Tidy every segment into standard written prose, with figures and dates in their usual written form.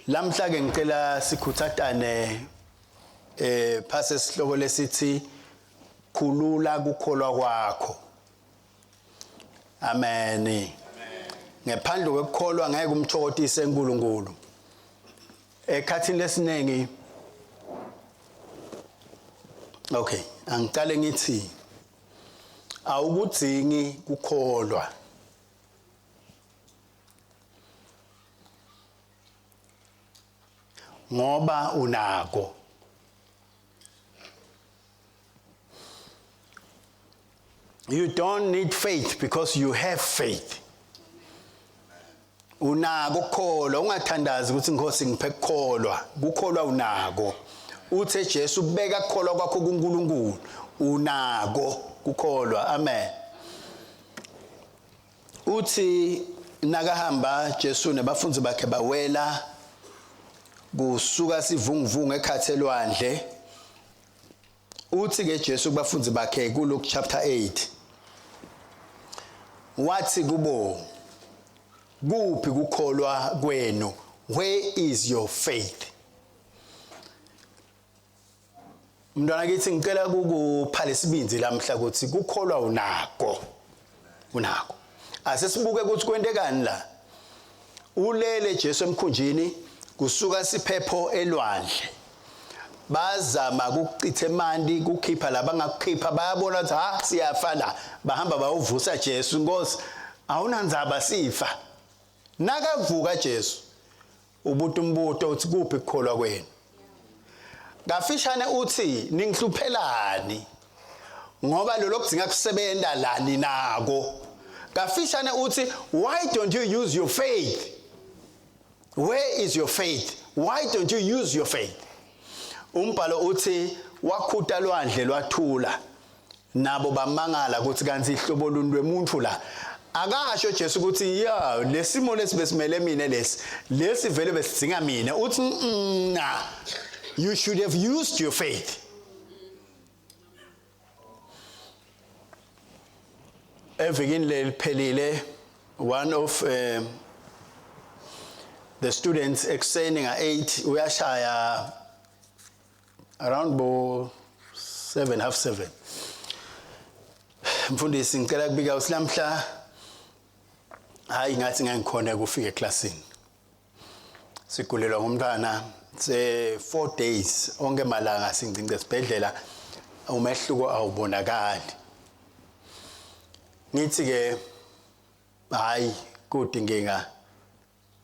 Lamhla ke ngicela sikhuthatane eh phase sihloko lesithi khulula kukholwa kwakho. Amen. Ngephandle kwekukholwa ngeke umthokotise uNkulunkulu. Ekhathini lesinengi Okay, angiqale ngithi awukudzingi kukholwa. Ngoba unako. You don't need faith because you have faith. Unako ukukholwa ungathandazi ukuthi Nkosi ngiphe kukholwa. Kukholwa unako. Uthe Jesu beka kukholwa kwakho kuNkulunkulu. Unako kukholwa. Amen. Uthi nakahamba Jesu nebafundi bakhe bawela kusuka sivunguvungu ekhathe elwandle Uthi ke Jesu kubafundi bakhe kuLuke chapter 8 wathi kubo kuphi kukholwa kwenu where is your faith Mntwana kithi ngicela ukukupha lesibinzi lamhla ukuthi kukholwa unako unako asesibuke ukuthi kwentekani la ulele Jesu emkhunjini kusuka siphepho elwandle bazama ukuchitha emanti kukhipha labangakukhipha bayabona ukuthi ha siyafa la bahamba bayuvusa Jesu Nkosi awunandzaba sifa nakavuka Jesu ubuta umbuto uthi kuphi kukholwa kwenu kafishane uthi ningihluphelani ngoba lolo kudzinga kusebenta la ninako kafishane uthi why don't you use your faith where is your faith why don't you use your faith umbhalo uthi wakhuta lwandle lwathula nabo bamangala ukuthi kanti ihlobo luni lwemuntu la akasho Jesu ukuthi ya lesimo lesi besimele mina lesi lesi vele besidzinga mina uthi na you should have used your faith evikini leliphelile one of uh, the students ekuseni nga-8 uyashaya around bo 7 half 7 mfundisi ngicela kubika usilamhla hayi ngathi ngangikhona ukufika eklasini sigulelwa ngumntwana se 4 days onke malanga singcince esibhedlela umehluko awubonakali ngithi ke hayi kude inkinga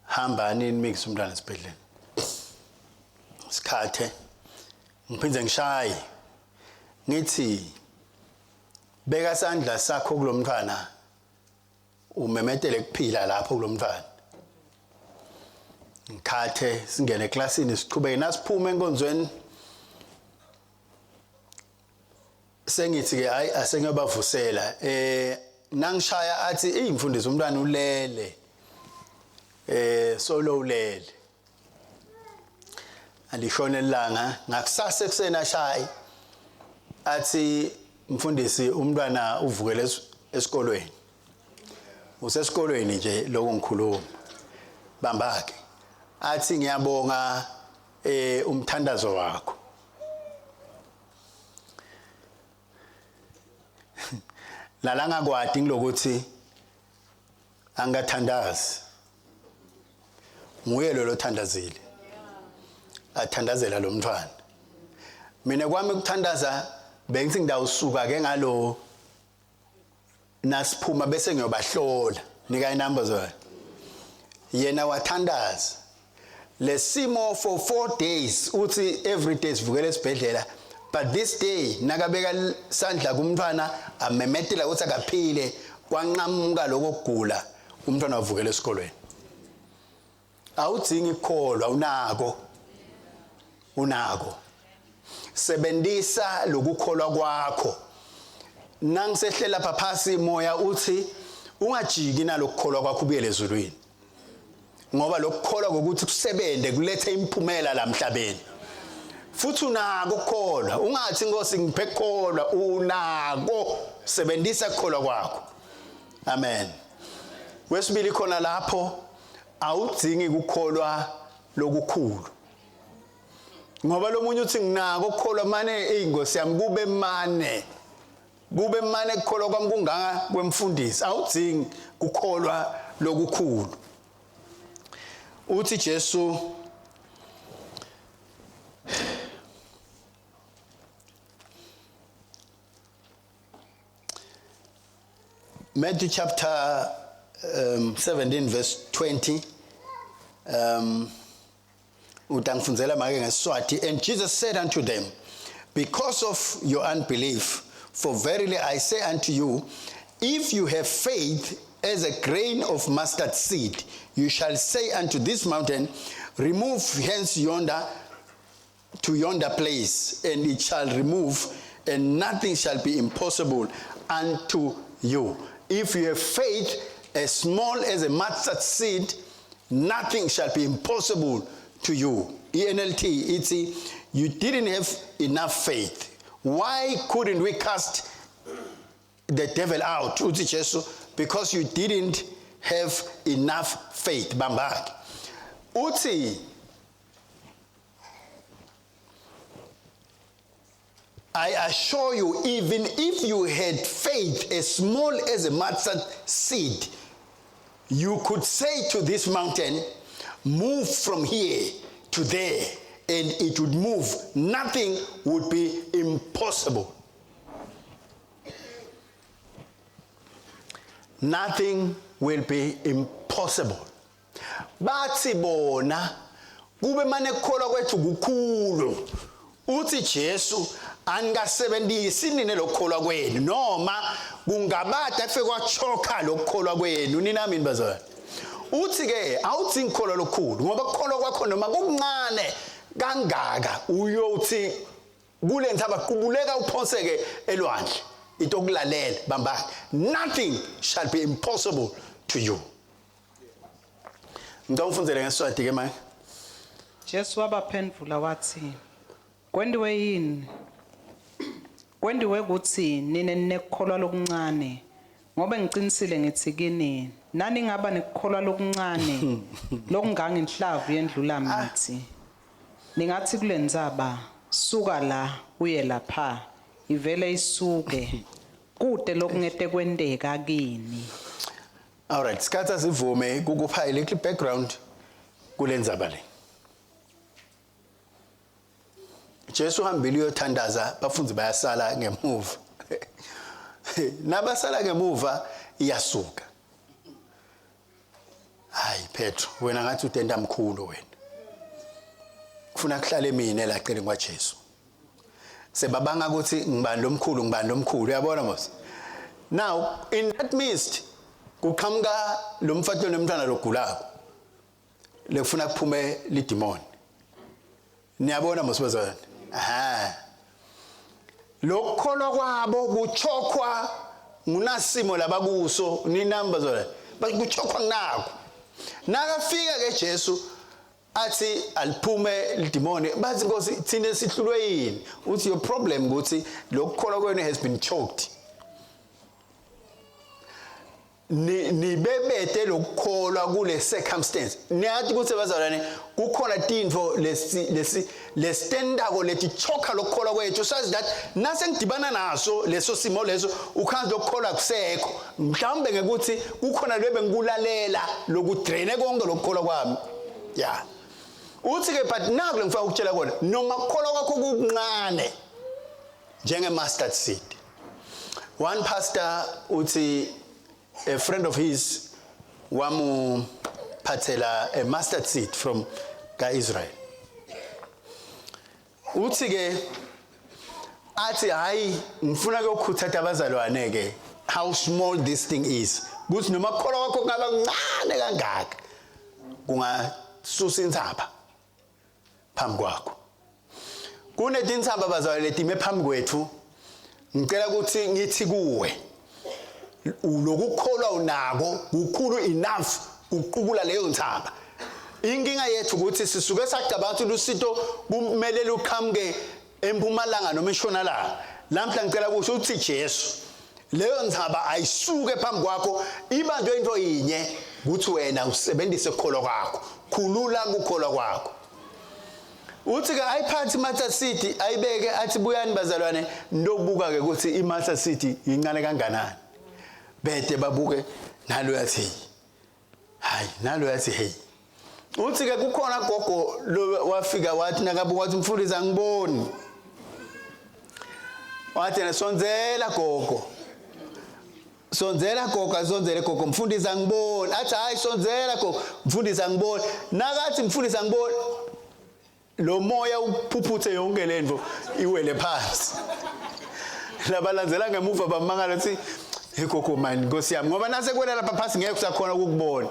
hambani nimikise umntwana esibhedlela sikhathe ngiphinde ngishaye ngithi beka sandla sakho kulomntwana umemetele kuphila lapho kulomntwana ngikhathe singene eklasini siqhubeke nasiphuma enkonzweni sengithi ke hayi asengiyobavusela eh nangishaya athi eyi mfundisi umntwana ulele eh solo ulele alishone ilanga ngakusasa ekuseni ashaye athi mfundisi umntwana uvukele esikolweni usesikolweni nje lokho ngikhuluma bambake athi ngiyabonga eh umthandazo wakho lala ngakwadi ngilokuthi angathandazi nguye lo lothandazile athandazela lo mntwana mina kwami ukuthandaza bengithi ngidawusuka ke ngalo nasiphuma bese ngiyobahlola nika inamba zona yena wathandaza lesimo for 4 days uthi every day sivukela esibhedlela but this day nakabeka sandla kumntwana amemetela ukuthi akaphile kwanqamuka lokho kugula umntwana wavukela esikolweni awudzingi ukukholwa unako unako sebenzisa lokukholwa kwakho nangisehlela lapha phasi moya uthi ungajiki nalokukholwa kwakho ubuyele ezulwini ngoba lokukholwa kokuthi kusebenze kulethe imiphumela la mhlabeni futhi unako ukukholwa ungathi inkosi ngiphe kukholwa unako sebenzisa ukukholwa kwakho amen kwesibili khona lapho awudzingi ukukholwa lokukhulu. Ngoba lomunye uthi nginako ukukholwa mane eyingosi yami kube mane. Kube mane kukholwa kwami kungaka kwemfundisi. Awudzingi kukholwa lokukhulu. Uthi Jesu Matthew chapter 17 verse 20 utangifundzela make ngesiswati. And Jesus said unto them, because of your unbelief, for verily I say unto you, if you have faith as a grain of mustard seed, you shall say unto this mountain, remove hence yonder to yonder place, and it shall remove, and nothing shall be impossible unto you. If you have faith as small as a mustard seed, nothing shall be impossible to you. ENLT, it's you didn't have enough faith. Why couldn't we cast the devil out? Uthi Jesu, because you didn't have enough faith. Bambaki. Uthi I assure you, even if you had faith as small as a mustard seed, you could say to this mountain, move from here to there, and it would move. Nothing would be impossible. Nothing will be impossible. Bathi bona kube mane kukholwa kwethu kukhulu. Uthi Jesu angasebenzisi nini lokukholwa kwenu noma kungabada kufike kwachoka lokukholwa kwenu nina mina bazalwane. Uthi ke awuthi ngikholwa lokukhulu ngoba kukholwa kwakho noma kukuncane kangaka uyothi kule ntaba qubuleka uphonseke elwandle into okulalela bamba nothing shall be impossible to you. Ngicela ungifundzele ngeSiswati ke manje. Jesu wabaphendvula watsi, Kwentiwe yini? Kwentiwe kutsi nine ninekukholwa lokuncane, ngobe ngicinisile ngitsi kini, naningaba nekukholwa lokuncane lokungangenhlavu yendlulamitsi, ningatsi kulentsaba, suka la uye lapha, ivele isuke, kute lokungete kwenteka kini. All right, sikhathi asivume kukupha a little background kulendzaba le. Jesu uhambile uyothandaza, bafunzi bayasala ngemuva. Nabasala ngemuva iyasuka. Hayi Petro, wena ngathi utenda mkhulu wena. Kufuna kuhlale mina la celeni kwaJesu. Sebabanga ukuthi ngibani lomkhulu ngibani lomkhulu uyabona mos. Now in that midst kuqhamuka lo mfati nomntwana logulako. Lekufuna kuphume lidemon. Niyabona mos bazalwane. Aha. Lokukholwa kwabo kuchokhwa ngunasimo labakuso ninamba bazalwane. Kuchokhwa kunakho. Nakafika ke Jesu athi aliphume lidimoni bathi Nkosi thina sihlulwe yini uthi your problem ukuthi lokukholwa kwenu has been choked nibebete lokukholwa kule circumstance niyathi ukuthi bazalwane kukhona tintfo lesi lesi lesitendako letichoka lokukholwa kwethu sazi that nasengidibana naso leso simo leso ukhanzi lokukholwa kusekho mhlawumbe ngekuthi kukhona lebe ngikulalela lokudraine konke lokukholwa kwami ya uthi ke but naku lengifuna ukutshela kona noma kukholwa kwakho kukuncane njenge mustard seed. One pastor uthi a friend of his wamuphathela a mustard seed from ka-Israel. Uthi ke athi hayi ngifuna kuyokhuthatha abazalwane ke how small this thing is kuthi noma kukholwa kwakho kungaba kuncane kangaka kungasusa intsaba phambi kwakho. Kunetintsaba bazalwane letime phambi kwethu. Ngicela ukuthi ngithi kuwe lokukholwa unako kukhulu enough ukuqubula leyo ntsaba. Inkinga yethu ukuthi sisuke sacabanga ukuthi lusito kumele luqhamuke empumalanga noma entshonalanga. Lamhla ngicela kusho ukuthi Jesu leyo ntsaba ayisuke phambi kwakho ibanjwe into yinye. Kuthi wena usebenzise ukukholwa kwakho. Khulula ukukholwa kwakho. Uthi ke ayiphathi iMaster City ayibeke athi buyani bazalwane ndobuka ke ukuthi iMaster City incane kanganani. Bede babuke nalo yathi hayi nalo yathi hey. Uthi ke kukhona gogo lo wafika wathi nakabuka wathi mfundisi angiboni. Wathi yena sondzela gogo. Sondzela gogo asondzele gogo mfundisi angiboni. Athi hayi sondzela gogo mfundisi angiboni. Nakathi mfundisi angiboni lo moya uphuphuthe yonke lento iwele phansi. Labalandzela ngemuva bamangala ukuthi hey gogo man nkosi yami ngoba nase kwela lapha phansi ngeke usakhona ukukubona.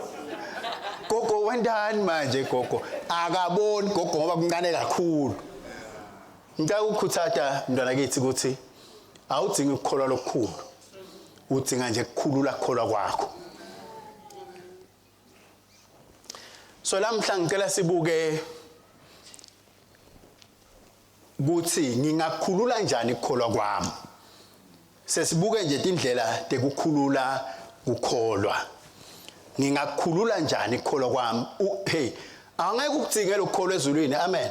Gogo wendani manje gogo akaboni gogo ngoba kuncane kakhulu. Ngicela ukukhuthatha mntwana kithi ukuthi awudingi ukukholwa lokukhulu. Udinga nje ukukhulula kukholwa kwakho. So lamhla ngicela sibuke ukuthi ngingakhulula njani ukukholwa kwami. Sesibuke nje tindlela tekukhulula kukholwa. Ngingakhulula njani ukukholwa kwami? Hey, angeke ukudingele ukukholwa ezulwini. Amen.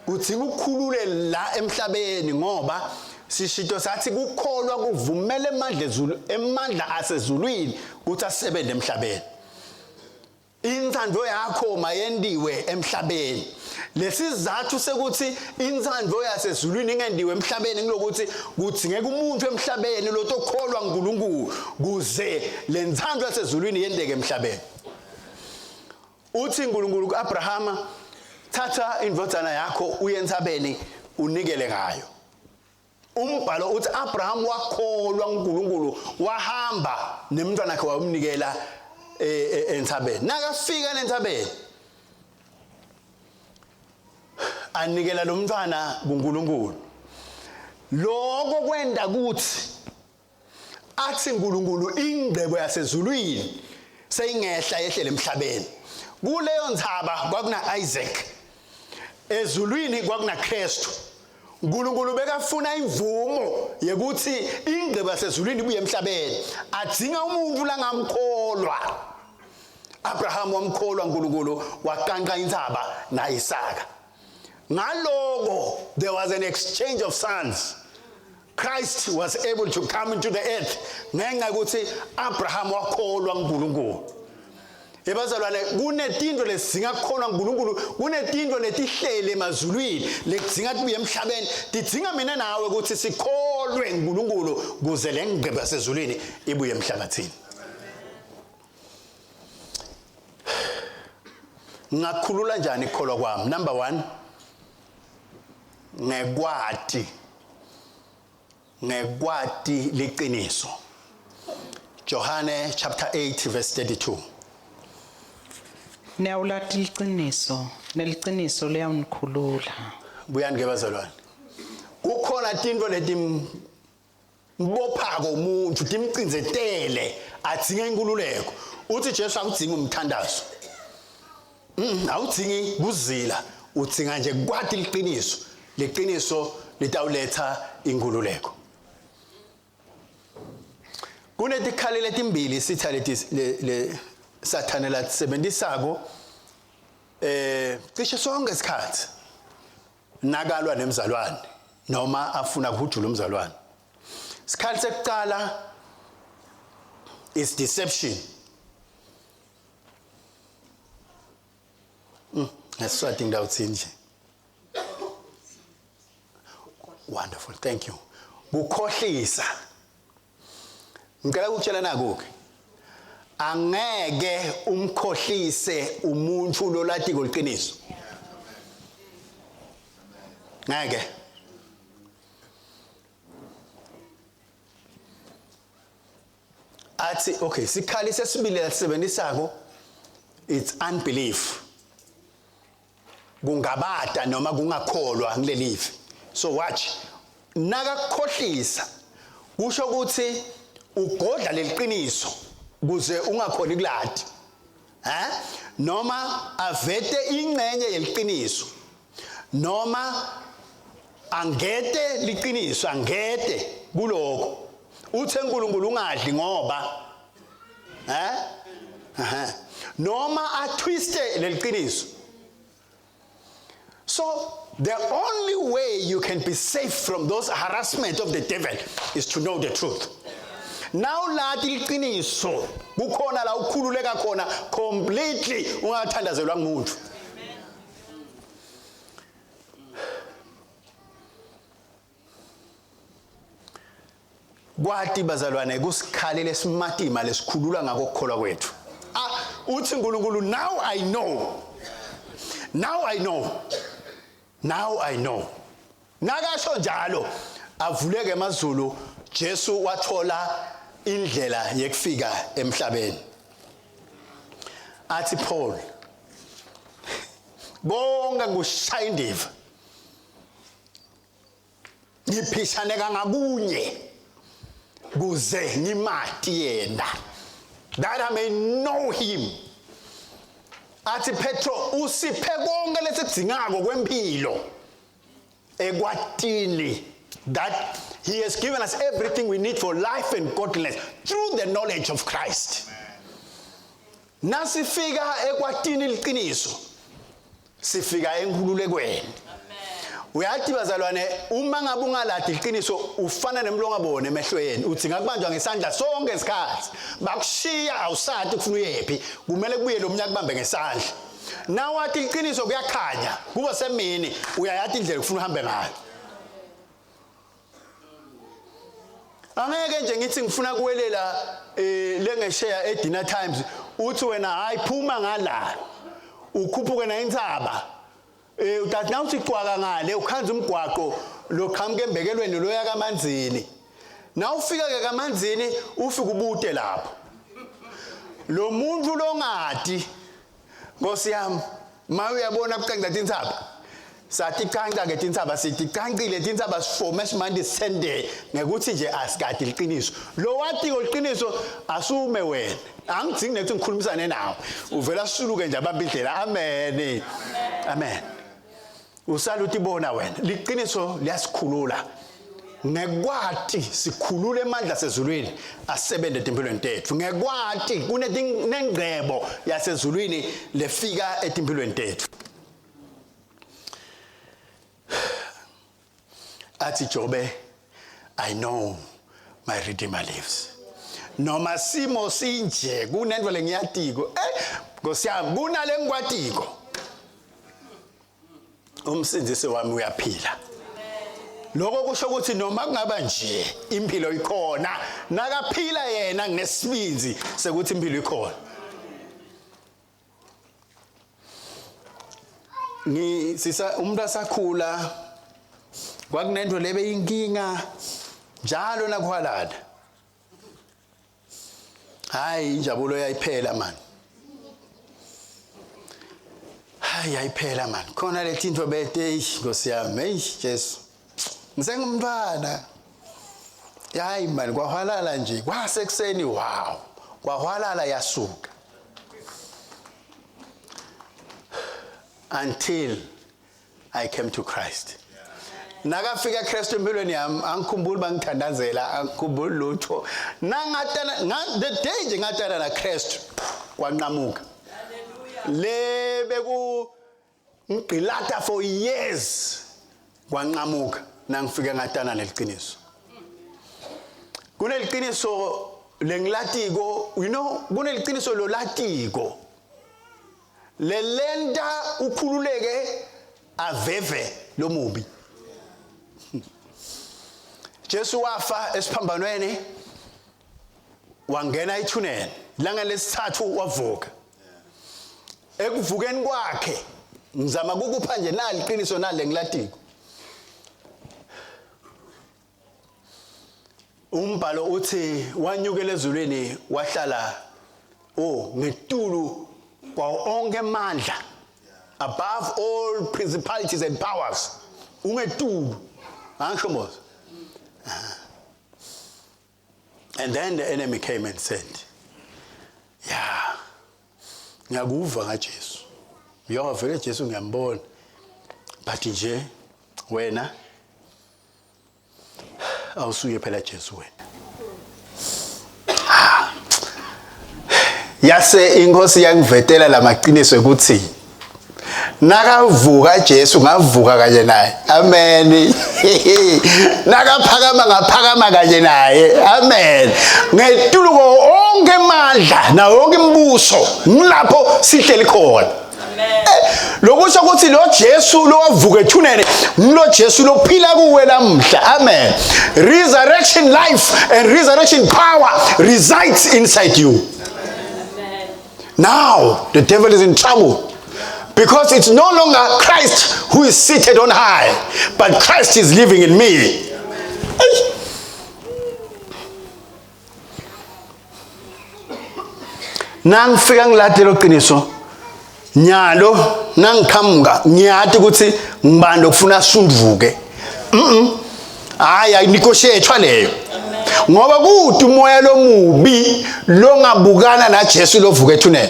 Kudinga ukukhulule la emhlabeni ngoba sishito sathi kukholwa kuvumela emandla ezulu emandla asezulwini ukuthi asebenze emhlabeni. Inthando yakho mayendiwe emhlabeni. Lesizathu sekuthi inthando yasezulwini ingendiwe emhlabeni ngilokuthi kudzingeka umuntu emhlabeni lotokholwa uNkulunkulu kuze lenthando yasezulwini yendeke emhlabeni. Uthi uNkulunkulu kuAbrahama thatha indvodzana yakho uye entsabeni unikele ngayo. Umbhalo uthi Abraham wakholwa uNkulunkulu wahamba nemntwana wakhe wayomnikela e, e, entsabeni. Nakafika entsabeni anikela lo mntwana kuNkulunkulu. Lokho kwenda ukuthi athi uNkulunkulu ingcebo yasezulwini seyingehla yehlele emhlabeni. Kuleyo ntsaba kwakuna Isaac. Ezulwini kwakuna Kristu. uNkulunkulu bekafuna imvumo yekuthi ingcebo yasezulwini ibuye emhlabeni adzinga umuntu langamkholwa Abraham wamkholwa uNkulunkulu waqanqa intsaba naIsaka ngaloko there was an exchange of sons Christ was able to come into the earth ngenxa yokuthi Abraham wakholwa uNkulunkulu Ebazalwane kunetinto lesingakholwa uNkulunkulu kunetinto letihlele emazulwini lekudzinga kubuye emhlabeni tidzinga mina nawe ukuthi sikholwe uNkulunkulu kuze le ngcebo yasezulwini ibuye emhlabathini Ngakhulula njani ikholwa kwami number 1 ngekwati ngekwati liqiniso Johane chapter 8 verse 32 Niyawulati liciniso neliciniso liyawunikhulula. Buyani ke bazalwane kukhona tinto letim mbophako umuntu timcinzetele adzinga inkululeko uthi Jesu akudzingi umthandazo mm awudzingi kuzila udzinga nje kwati liqiniso liqiniso litawuletha inkululeko kunetikhali letimbili sitha leti le sathane lasebenzisako eh cishe sonke isikhathi nakalwa nemzalwane noma afuna kuhujula umzalwane Sikhathi sekuqala is deception. Mm, ngesiswati ngidawuthini nje. Wonderful, thank you. Kukhohlisa. Ngicela ukutshela naku ke. Angeke umkhohlise umuntu lolatiko liqiniso. Ngeke. Athi okay sikhali sesibili lasebenzisako it's unbelief. Kungabata noma kungakholwa kulelive. So watch nakakukhohlisa kusho ukuthi ugodla leliqiniso kuze ungakhoni kuladi. Eh? Noma avete ingxenye yeliqiniso. Noma angete liqiniso angete kuloko uthe uNkulunkulu ungadli ngoba eh aha. Noma atwiste leliqiniso. So the only way you can be safe from those harassment of the devil is to know the truth. Now lati liqiniso kukhona la ukhululeka khona completely ungathandazelwa ngumuntu. Kwati bazalwane kusikhali lesimatima lesikhulula ngako ukukholwa kwethu. Ah uthi uNkulunkulu now I know. Now I know. Now I know. Nakasho njalo avuleke emazulu Jesu wathola indlela yekufika emhlabeni. Athi Paul konke kushaya indiva ngiphishane ngakunye kuze ngimati yena that I may know him athi Petro usiphe konke lesikudzingako kwempilo ekwatini that he has given us everything we need for life and godliness through the knowledge of Christ nasifika ekwatini liqiniso sifika enkhululekweni uyathi bazalwane uma ngabe ungaladi iqiniso ufana nemlonga bone emehlweni udzinga kubanjwa ngesandla sonke isikhathi bakushiya awusati kufuna uyephi kumele kubuye lo mnyaka kubambe ngesandla nawathi iqiniso kuyakhanya kuba semini uyayathi indlela ufuna uhambe ngayo Angeke nje ngithi ngifuna kuwelela eh lengesheya eDinner Times uthi wena hayi phuma ngala ukhuphuke na intsaba eh utathi na uthi cwaka ngale ukhanza umgwaqo loqhamuka embekelweni loya kamanzini na ufika ke kamanzini ufika ubute lapho lo muntu longati Nkosi yami ma uyabona kucanca tintsaba saticanca ke tintsaba siticancile tintsaba sifome simanje sisende ngekuthi nje asikade liqiniso lo watiko liqiniso asume wena angidzingi nekuthi ngikhulumisane nawe uvela sisuluke nje abamba indlela amen amen usala utibona wena liqiniso liyasikhulula ngekwati sikhulule emandla sezulwini asebenze etimpilweni tethu ngekwati kunengcebo yasezulwini lefika etimpilweni tethu athi Jobe I know my redeemer lives noma simo sinje kunento lengiyatiko eh Nkosi yami kunale ngikwatiko umsindisi wami uyaphila lokho kusho ukuthi noma kungaba nje impilo ikhona nakaphila yena nginesibinzi sekuthi impilo ikhona ngi sisa umuntu asakhula kwakunento lebe inkinga njalo nakuhalala hayi injabulo yayiphela man hayi yayiphela man khona lethi into bete eish Nkosi yami eish Jesu ngisengumntwana hayi man kwahwalala nje kwasekuseni wow kwahwalala yasuka until I came to Christ. Nakafika Kristu empilweni yami angikhumbuli bangithandazela angikhumbuli lutho. Nangatana the day nje ngatana na Kristu kwanqamuka. Le beku ngigqilata for years kwanqamuka nangifika ngatana neliqiniso. Kuneliqiniso lengilatiko you know kuneliqiniso lolatiko lelenta ukhululeke aveve lomubi Jesu wafa esiphambanweni wangena ethuneni langa lesithathu wavuka ekuvukeni kwakhe ngizama kukupha nje nali iqiniso nale ngilatiko umbhalo uthi wanyukela ezulwini wahlala oh ngetulu kwawo onke amandla above all principalities and powers ungetulu angisho mos and then the enemy came and said yeah ngiyakuva ngaJesu uyoba vele Jesu ngiyambona but nje wena awusuye phela Jesu wena ah. Yase inkosi yangivetela lamaqiniso ukuthi nakavuka Jesu ngavuka kanye naye. Amen. Nakaphakama ngaphakama kanye naye. Amen. Ngetuluko onke amandla nawo wonke imibuso ngilapho sihleli khona. Lokusho ukuthi lo Jesu lowavuka ethuneni ngilo Jesu lophila kuwe lamhla. Amen. Resurrection life and resurrection power resides inside you. Now the devil is in trouble because it's no longer Christ who is seated on high, but Christ is living in me. Nangifika ngilade lo qiniso nyalo nangiqhamuka ngiyati ukuthi ngibani lokufuna sundvuke. Mhm. Hayi ayinegotiate leyo. Ngoba kude umoya lomubi longabukana naJesu lovuka ethuneni.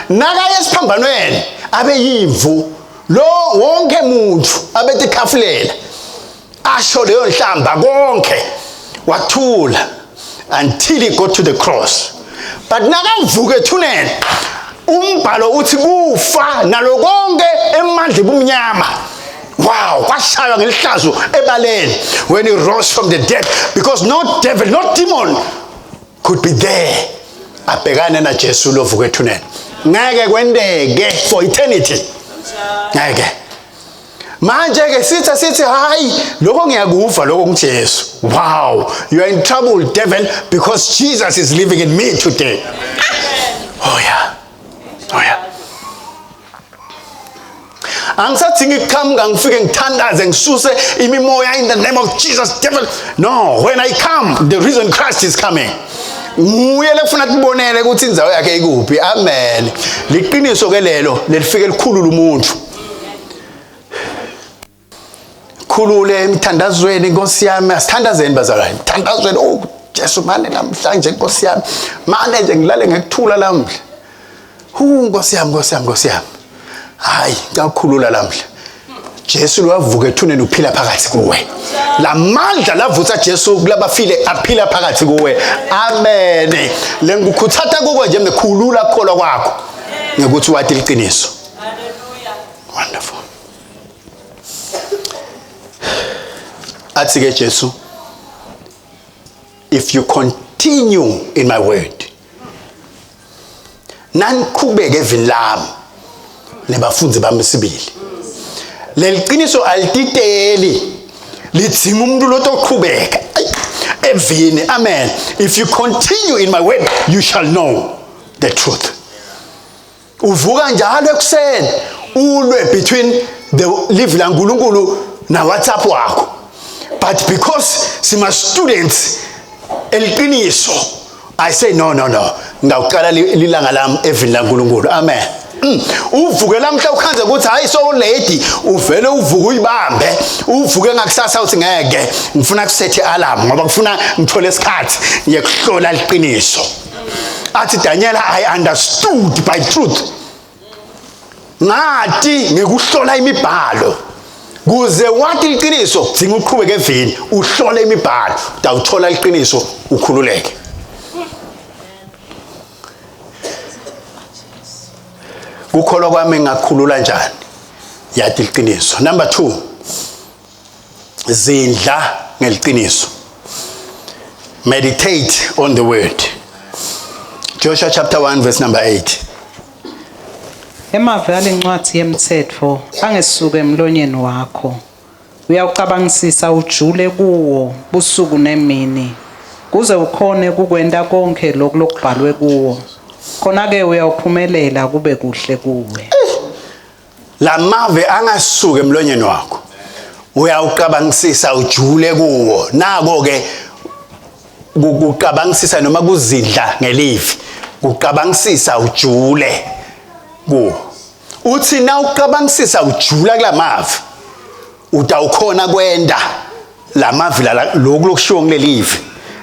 Nakaye esiphambanweni abe yimvu lo wonke muntu abethi khafulela asho leyo nhlamba konke wathula until he got to the cross but nakavuka ethuneni umbhalo uthi kufa nalo konke emandla ebumnyama. Wow, kwashaywa ngelihlazo ebaleni when he rose from the dead, because no devil, no demon could be there abhekane na Jesu lovuka ethuneni. Ngeke kwenteke for eternity. Ngeke. Manje ke sitha sithi hayi lokho ngiyakuva lokho kuJesu. Wow, you are in trouble devil because Jesus is living in me today. Oh yeah. Oh yeah. Angisadingi ukuqhamuka ngifike ngithandaze ngisuse imimoya in the name of Jesus devil. No, when I come the reason Christ is coming. Nguye lekufuna tibonele ukuthi indzawo yakhe ikuphi. Amen. Liqiniso ke lelo lelifike likhulula umuntu. Khulule emithandazweni Nkosi yami, asithandazeni bazalwane. Thandazweni oh Jesu mane namhlanje Nkosi yami. Mane nje ngilale ngekuthula lamhla. Hu Nkosi yami, Nkosi yami, Nkosi yami. Hayi, ngakhulula lamhla. Jesu lwavuka ethuneni uphila phakathi kuwe. Lamandla lavutsa Jesu kulabafile aphila phakathi kuwe. Amen. Lengikukhuthatha kuko nje ngekhulula kukholwa kwakho ngekuthi wathi liqiniso. Hallelujah. Wonderful. Athi ke Jesu, if you continue in my word, naniqhubeke evini lami nebafundi bami sibili. Leliqiniso alititeli, lidzinga umuntu lotoqhubeka evini. Amen. If you continue in my word, you shall know the truth. Uvuka njalo ekuseni ulwe between the live laNkulunkulu na WhatsApp wakho. But because sima students eliqiniso, I say no no no, ngawuqala lilanga lami evini laNkulunkulu. Amen. Uvuke lamhla ukhanze ukuthi hayi so lady, uvele uvuke uyibambe, uvuke ngakusasa uthi ngeke ngifuna kusethe alarm ngoba ngifuna ngithole isikhathi ngiyekuhlola liqiniso. Athi Daniela, I understood by truth. Ngathi ngikuhlola imibhalo kuze wathi liqiniso, dzinga uqhubeke evini uhlole imibhalo, utawuthola liqiniso ukhululeke. Kukholwa kwami ngakhulula njani? Yathi liqiniso. Number 2, zindla ngeliqiniso. Meditate on the word. Joshua chapter 1 verse number 8. Emavi alencwadi yemthetho angesuke emlonyeni wakho. Uyawucabangisisa ujule kuwo busuku nemini, kuze ukhone kukwenta konke lokhu lokubhalwe kuwo. Khona ke uyawuphumelela kube kuhle kuwe. Lamave angasuke emlonyeni wakho. Uyawucabangisisa ujule kuwo. Nako ke kucabangisisa noma kuzidla ngelivi. Kucabangisisa ujule kuwo. Uthi na ucabangisisa ujula kulamavi, utawukhona kwenda lamavi lokhu lokushiwo kulelivi.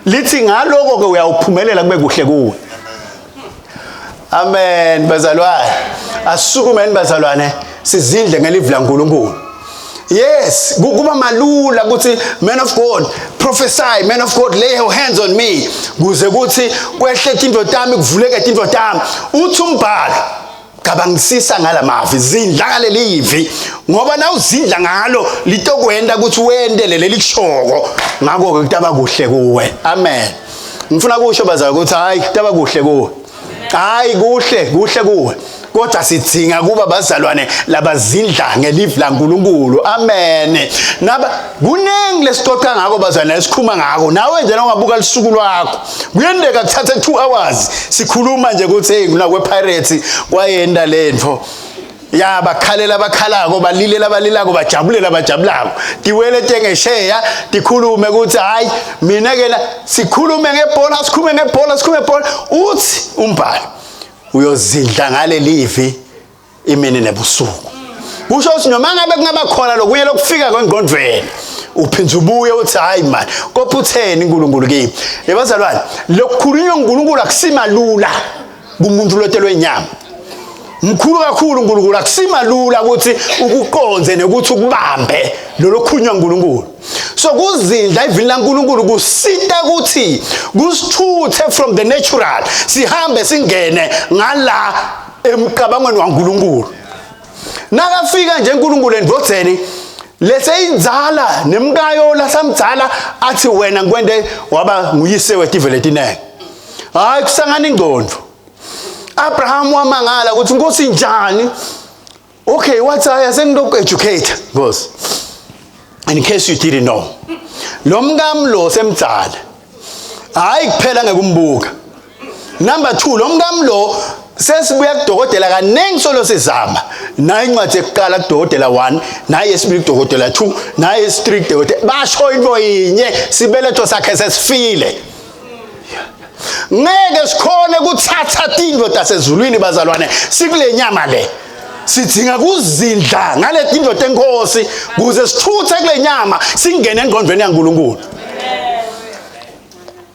Lithi ngaloko ke uyawuphumelela kube kuhle kuwe. Amen bazalwane. Asukumeni bazalwane, sizindle ngelivi laNkulunkulu. Yes, kuba malula ukuthi man of God, Prophesy, man of God, lay your hands on me kuze kuthi kwehle tintfo tami, kuvuleke tintfo tami. Uthi umbhalo, cabangisisa ngalamavi, zindla ngalelivi, ngoba nawuzindla ngalo litokwenta ukuthi wente leli likushoko, ngakho-ke kutaba kuhle kuwe. Amen. Ngifuna kusho bazali ukuthi hayi, kutaba kuhle kuwe, hayi, kuhle kuhle kuwe, kodwa sidzinga kuba bazalwane labazindla ngelivi laNkulunkulu. Amen. Naba kuningi lesixoxa ngako bazalwane, esikhuluma ngako nawe nje, ungabuka lisuku lwakho, kuyendeka kuthathe 2 hours sikhuluma nje ukuthi hey, kuna kwe-Pirates kwayenda lentfo ya, bakhalela abakhalako, balilela abalilako, bajabulela abajabulako, tiwele tengesheya tikhulume ukuthi hayi, mina ke sikhulume ngebhola, sikhulume ngebhola, sikhulume ngebhola. Uthi umbhalo, uyozindla ngalelivi imini nebusuku. Kusho ukuthi noma ngabe kungaba khona lokunye lokufika kwengqondweni, uphinda ubuye uthi hayi man, kopha utheni uNkulunkulu kimi? Ebazalwane, lokukhulunywa uNkulunkulu akusimalula kumuntu lotelwe inyama. Mkhulu kakhulu uNkulunkulu, akusimalula ukuthi ukuqonze nokuthi ukubambe lolo khulunywa uNkulunkulu. So kuzindla ivini laNkulunkulu kusita ukuthi kusithuthe from the natural, sihambe singene ngala emcabangweni waNkulunkulu. Nakafika nje uNkulunkulu endvodzeni leseyindzala nemkayo lasamdzala, athi wena ngikwente waba nguyise wetive letinenge, hayi, kusangana ingcondvo. Abraham wamangala ukuthi Nkosi, njani? Okay, wathi hayi, asengiloku-educate Nkosi. In case you didn't know, lo mkami lo semdzala, hayi kuphela ngekumbuka. Number 2, lo mkami lo sesibuya kudokotela kaningi, solo sizama nayo incwadi yokuqala kudokotela 1, naye yesibili kudokotela 2, naye yesi-3 kudokotela, basho into yinye, sibeletho sakhe sesifile. Ngeke sikhone kuthatha tintfo tasezulwini bazalwane sikule nyama le. Sidzinga kuzindla ngale tintfo tenkosi kuze sithuthe kule nyama singene engqondweni yaNkulunkulu.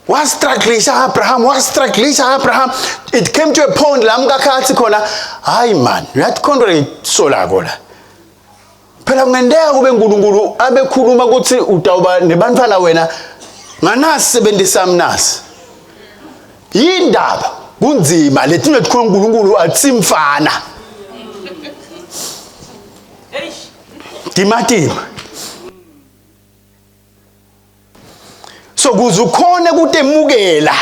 Wastrugglisha Abraham, wastrugglisha Abraham. It came to a point la mkakhe athi khona, hayi man, uyathi khona lesolako la, phela kungenteka kube uNkulunkulu abekhuluma ukuthi utawuba nebantwana wena nganasi sebenzisa nasi yindaba kunzima letinto tikhuluma uNkulunkulu atsimfana timatima. So kuze ukhone kutemukela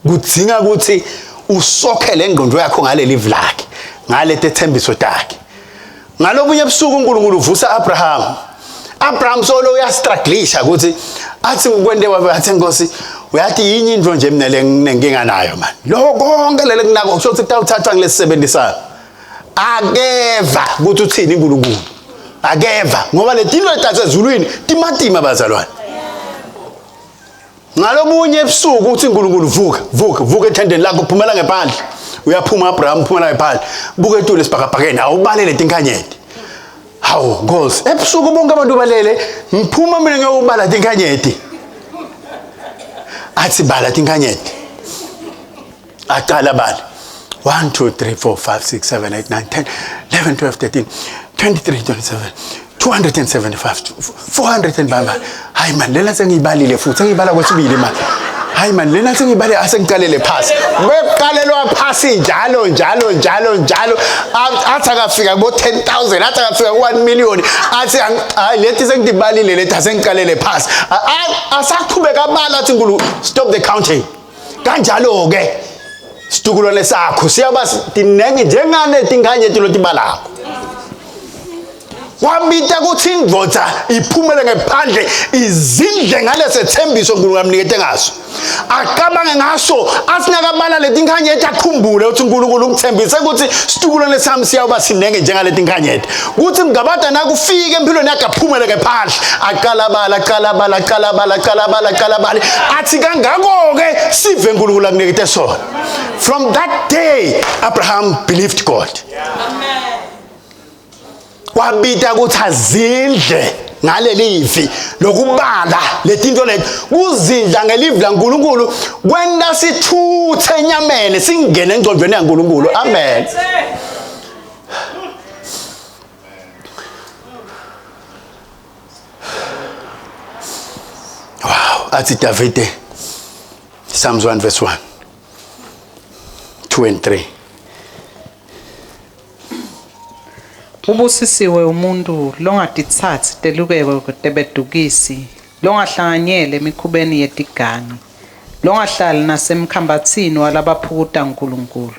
kudzinga ukuthi usokhele ingqondo yakho ngaleli lakhe, ngaleti ethembiso takhe. Ngalobunye ebusuku uNkulunkulu uvusa Abraham. Abraham solo uyastrugglisha ukuthi athi ngikwente wathi, Nkosi, uyathi yinye into nje mina le nginenkinga nayo man, lokho konke lele kunako kusho ukuthi kutawuthathwa ngilesisebenzisayo. Akeva ukuthi uthini uNkulunkulu, akeva, ngoba letinto letasezulwini timatima bazalwane. Ngalobunye ebusuku uthi uNkulunkulu, vuka, vuka, vuka ethendeni lakho, phumela ngephandle. Uyaphuma Abraham, uphumela ngephandle, buka etulu esibhakabhakeni, awubalele tinkanyeti. Hawu Nkosi, ebusuku bonke abantu balele, ngiphuma mina ngiyobala tinkanyeti. Athi bala tinkanyeti. Aqala bala 1 2 3 4 5 6 7 8 9 10 11 12 13 23 27 275 400 and bamba. Hayi man, lena sengiyibalile futhi sengiyibala kwesibili man. Hayi man, lena sengiyibale, asengiqalele phasi. Beqalelwa phasi njalo njalo njalo njalo, athi akafika kubo 10,000, athi akafika ku 1 million, athi hayi, lethi sengidibalile, lethi asengiqalele phasi. Asaqhubeka abala, athi nkulu, stop the counting. Kanjalo ke situkulwane sakho siyaba tinenge njengane tinkanyeti lotibalako. Wabita ukuthi indvodza iphumele ngephandle, izindle ngalesethembiso uNkulunkulu amnikete ngaso, acabange ngaso, athi nakabala letinkanyeti akhumbule ukuthi uNkulunkulu ungithembise ukuthi situkulwane sami siyawuba sinenge njengaletinkanyeti, kuthi mgabada nakufika empilweni yakhe aphumele ngephandle, aqala bala, aqala bala, aqala bala, aqala bala, aqala bala, athi kangako-ke sive uNkulunkulu akunikete sona. From that day Abraham believed God. Kwabita ukuthi azindle ngalelivi lokubala letinto leti. Kuzindla ngelivi laNkulunkulu kwenta sithuthe enyameni singene engcondweni yaNkulunkulu. Amen. Wow. Athi Davide, Psalms 1 verse 1, 2 and 3. Ubusisiwe umuntu longatitsatsi telukeko tebedukisi, longahlanganyeli emikhubeni yetigangi, longahlali nasemkhambatsini walabaphukuta Nkulunkulu.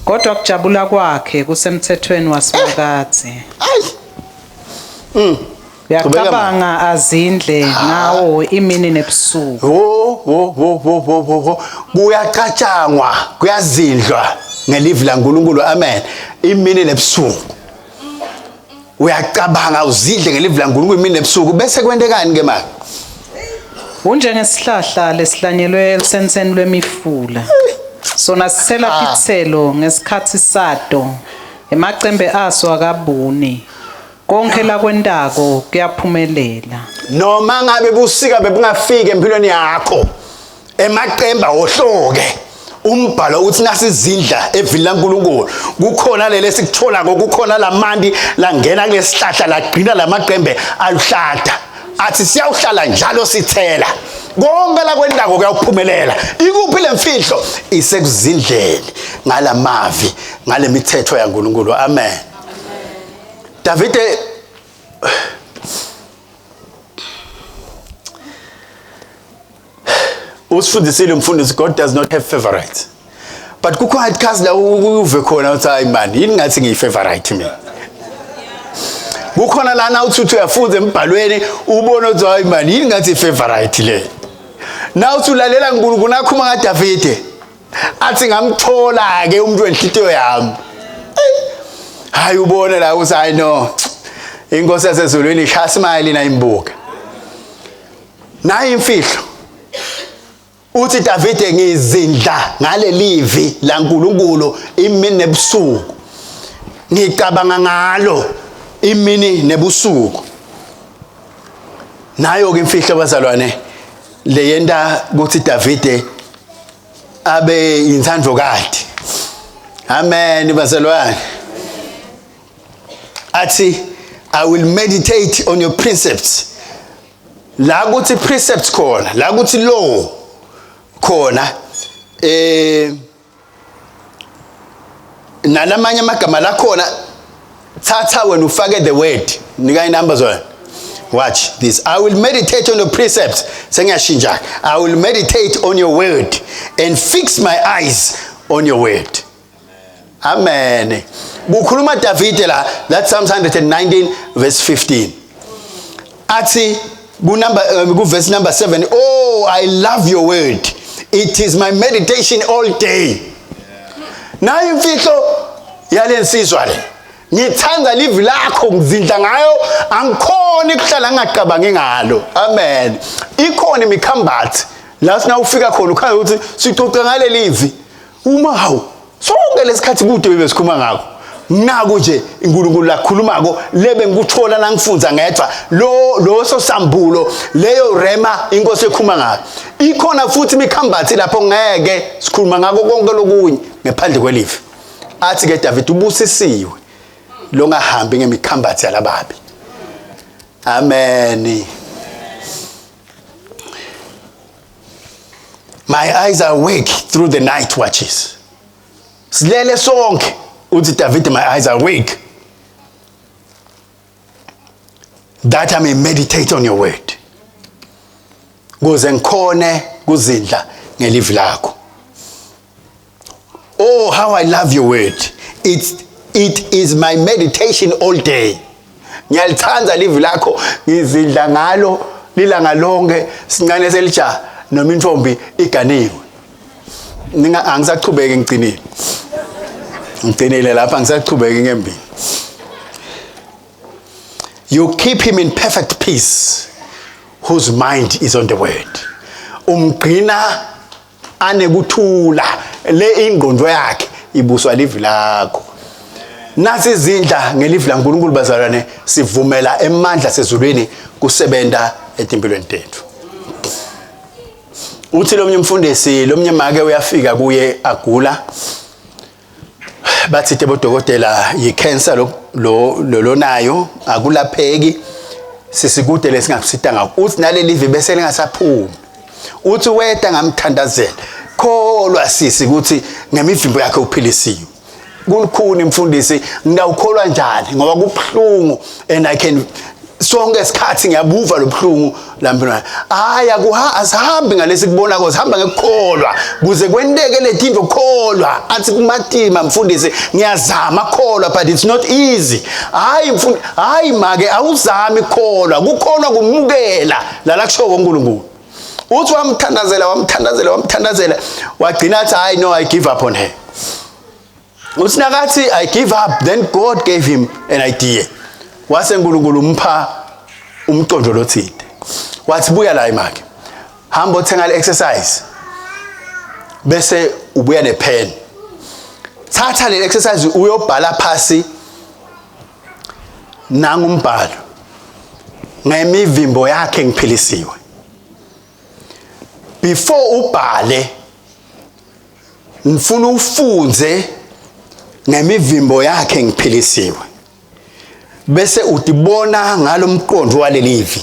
Kodwa kujabula kwakhe kusemthethweni waSimakadze. Ayi. Uyacabanga azindle ngawo imini nebusuku. Wo wo wo wo wo wo wo kuyacatshangwa, kuyazindlwa ngelivi laNkulunkulu. Amen. Imini nebusuku. Uyacabanga uzidle ngelivi laNkulunkulu imini nebusuku bese kwentekani ke manje? Unjengesihlahla lesihlanyelwe elusenseni lwemifula. Sona sithela titselo ngesikhatsi sato. Emacembe aso akabuni. Konke lakwentako kuyaphumelela. Noma ngabe busika bebungafiki empilweni yakho, emaqemba wohloke. Umbhalo uthi nasizindla evini laNkulunkulu kukhona lele sikutholako, kukhona lamanti langena kulesihlahla lagcina lamaqembe aluhlata, athi siyawuhlala njalo sithela. Konke lakwentako kuyawuphumelela. Ikuphi lemfihlo? Isekuzindleni ngalamavi, ngalemithetho yaNkulunkulu. Amen. Davide usifundisile umfundisi, God does not have favorites. But kukhona ikhasi la uve khona uthi hayi man, yini ngathi ngiyi-favorite mina. Kukhona lana uthi uthi uyafunda embhalweni ubone uthi hayi man, yini ngathi i-favorite le. Na uthi ulalela uNkulunkulu nakhuma ngaDavide athi ngamthola ke umuntu wenhlitiyo yami. Hayi ubone la uthi hayi no. Inkosi yasezulwini ishaya smile na imbuka. Nayi imfihlo. Uthi Davide ngizindla ngalelivi laNkulunkulu imini nebusuku. Ngicabanga ngalo imini nebusuku. Nayo ke imfihlo bazalwane leyenta ukuthi Davide abe inthandokati. Amen bazalwane. Athi I will meditate on your precepts. La kuthi precepts khona, la kuthi law khona, nalamanye amagama lakhona, thatha wena ufake the word, nika inumber zona. Watch this. I will meditate on your precepts. Sengiyashintsha. I will meditate on your word and fix my eyes on your word. Amen. Kukhuluma Davide la, that's Psalms 119 verse 15. Athi ku number ku verse number 7, oh I love your word. It is my meditation all day. Nayi imfihlo yalensizwa le. Ngithanda livi lakho, ngizindla ngayo, angikhoni ukuhlala ngingacabangi ngalo. Amen. Ikhona imikhambathi la sina ufika khona ukhaya ukuthi sicoca ngaleli livi. Uma hawu sonke lesikhathi kude bebesikhuluma ngakho. Naku nje uNkulunkulu lakhulumako lebe ngikuthola nangifundza ngedwa lo loso sambulo leyo rema inkosi ekhuluma ngayo. Ikhona futhi imikhambathi lapho ngeke sikhuluma ngako konke lokunye ngephandle kwelivi. Athi ke David ubusisiwe longahambi ngemikhambathi yalababi. Amen. My eyes are awake through the night watches. Silele sonke uthi David, my eyes are awake that I may meditate on your word. Kuze ngikhone kuzindla ngelivi lakho. Oh, how I love your word. It is my meditation all day. Ngiyalithanda livi lakho, ngizindla ngalo lilanga lonke, sincane selija noma intombi iganiwe. Ninga angisachubeki ngigcinile. Ngigcinile lapha angisachubeki ngembili. You keep him in perfect peace whose mind is on the word. Umgcina anekuthula le ingqondo yakhe ibuswa livi lakho. Nasi izindla ngelivi laNkulunkulu bazalwane, sivumela emandla sezulwini kusebenta etimpilweni tethu. Uthi lomnye umfundisi, lomnye make uyafika kuye agula, bathi bodokotela yi-cancer lo lo lonayo akulapheki, sisikude lesingakusita ngakho. Uthi naleli livi bese lingasaphumi. Uthi weta ngamthandazela. Kholwa sisi ukuthi ngemivimbo yakhe uphilisiwe. Kulukhuni mfundisi, ngidawukholwa njani ngoba kubuhlungu and I can sonke isikhathi ngiyabuva lobuhlungu lampilweni. Hayi akuha asihambi ngalesi kubona ko, sihamba ngekukholwa kuze kwenteke letinto. Kholwa athi kumatima mfundisi, ngiyazama kholwa but it's not easy. Hayi mfundisi, hayi make, awuzami kholwa, kukholwa kumukela la lakusho uNkulunkulu. Uthi wamthandazela, wamthandazela, wamthandazela, wagcina athi hayi no, I give up on her. Uthi nakathi I give up, then God gave him an idea. Wase uNkulunkulu umpha umqondo lothile. Wathi buya la imake, hamba othenga le exercise bese ubuya nepen. Thatha le exercise uyobhala phasi nangumbhalo, ngemivimbo yakhe ngiphilisiwe. Before ubhale, ngifuna ufunze ngemivimbo yakhe ngiphilisiwe, bese utibona ngalomqondo walelivi.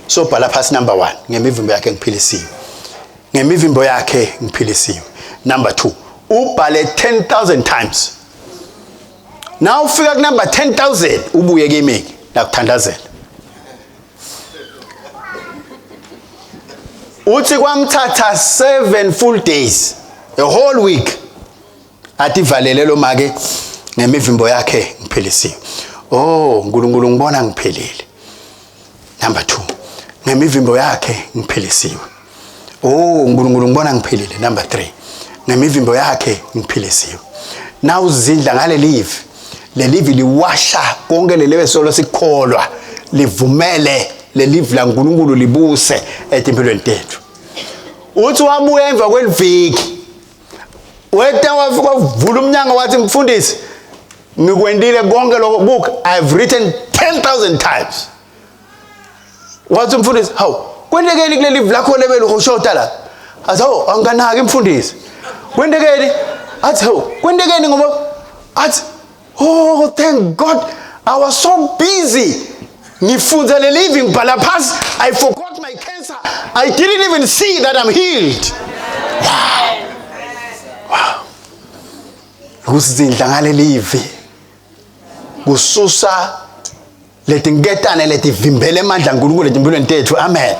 So bhala phasi number 1, ngemivimbo yakhe ngiphilisiwe, ngemivimbo yakhe ngiphilisiwe. Number 2, ubhale 10,000 times. Now ufika ku number 10,000, ubuye kimi nakuthandazela. Uthi kwamthatha 7 full days, a whole week, athi valele lo make, ngemivimbo yakhe ngiphilisiwe. Oh uNkulunkulu, ngibona ngiphilile. Number 2, ngemivimbo yakhe ngiphilisiwe. Oh uNkulunkulu, ngibona ngiphilile. Number 3, ngemivimbo yakhe ngiphilisiwe. Now uzindla ngalelivi, lelivi liwasha konke lelewe solo sikholwa, livumele lelivi laNkulunkulu libuse etimpilweni tethu. Uthi wabuya emva kweliviki, weta wafika wavula umnyango, wathi mfundisi, ngikwendile konke lokho, book I've written 10,000 times. Wathi umfundisi, hawu, kwentekeni kuleli livi lakho lebelu ushota la? Athi hawu, angikanaki mfundisi, kwentekeni? Athi hawu, kwentekeni? Ngoba athi oh thank God, I was so busy ngifunza lelivi, ngibhala phasi, I forgot my cancer. I didn't even see that I'm healed. Wow, kusizindla ngalelivi kususa letinketane letivimbela emandla aNkulunkulu etimpilweni tethu. Amen.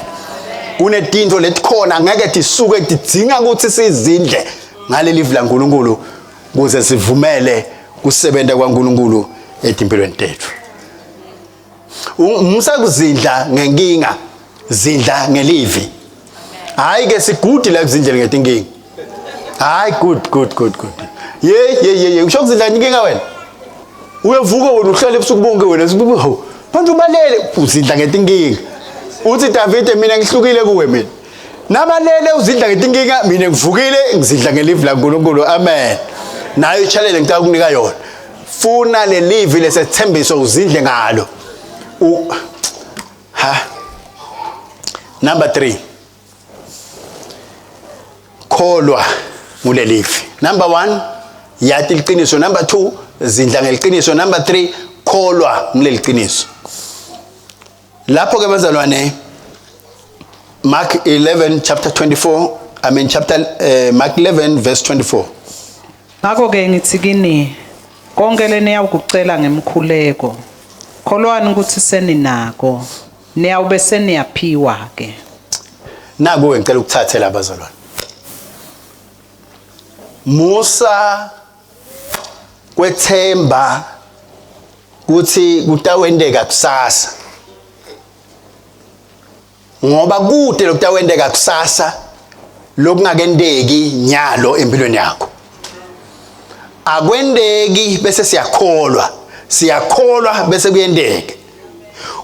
Kunetintfo letikhona ngeke tisuke, tidzinga ukuthi sizindle ngalelivi laNkulunkulu kuze sivumele kusebenza kwaNkulunkulu etimpilweni tethu. Umusa kuzindla ngenkinga, zindla ngelivi. Hayi ke sigudi la kuzindlela ngetinkinga. Hayi, good good good good. Ye ye ye ye, usho kuzindla ngenkinga wena. Uyavuka wena uhlale ebusuku bonke wena, sibubu hawu. Bantu balele, uzindla ngetinkinga. Uthi Davide, mina ngihlukile kuwe mina. Nabalele uzindla ngetinkinga, mina ngivukile ngizindla ngelivi laNkulunkulu. Amen. Nayo i-challenge ngicela ukunika yona. Funa lelivi lesethembiso uzindle ngalo. U ha Number 3, kholwa ngulelivi. Number 1, yati liqiniso. Number 2, zindla ngeliqiniso. Number 3, kholwa nguleliqiniso. Lapho ke bazalwane, Mark 11 chapter 24, I mean chapter Mark 11 verse 24. Ngakho ke ngithi kini, konke leniyawukucela ngemkhuleko, kholwani ukuthi seninako, niyawube seniyaphiwa ke. Naku ngicela ukuthathe la bazalwane. Musa kwethemba kuthi kutawenteka kusasa, ngoba kude lokutawenteka kusasa lokungakenteki nyalo empilweni yakho. Akwenteki bese siyakholwa, siyakholwa bese kuyenteka.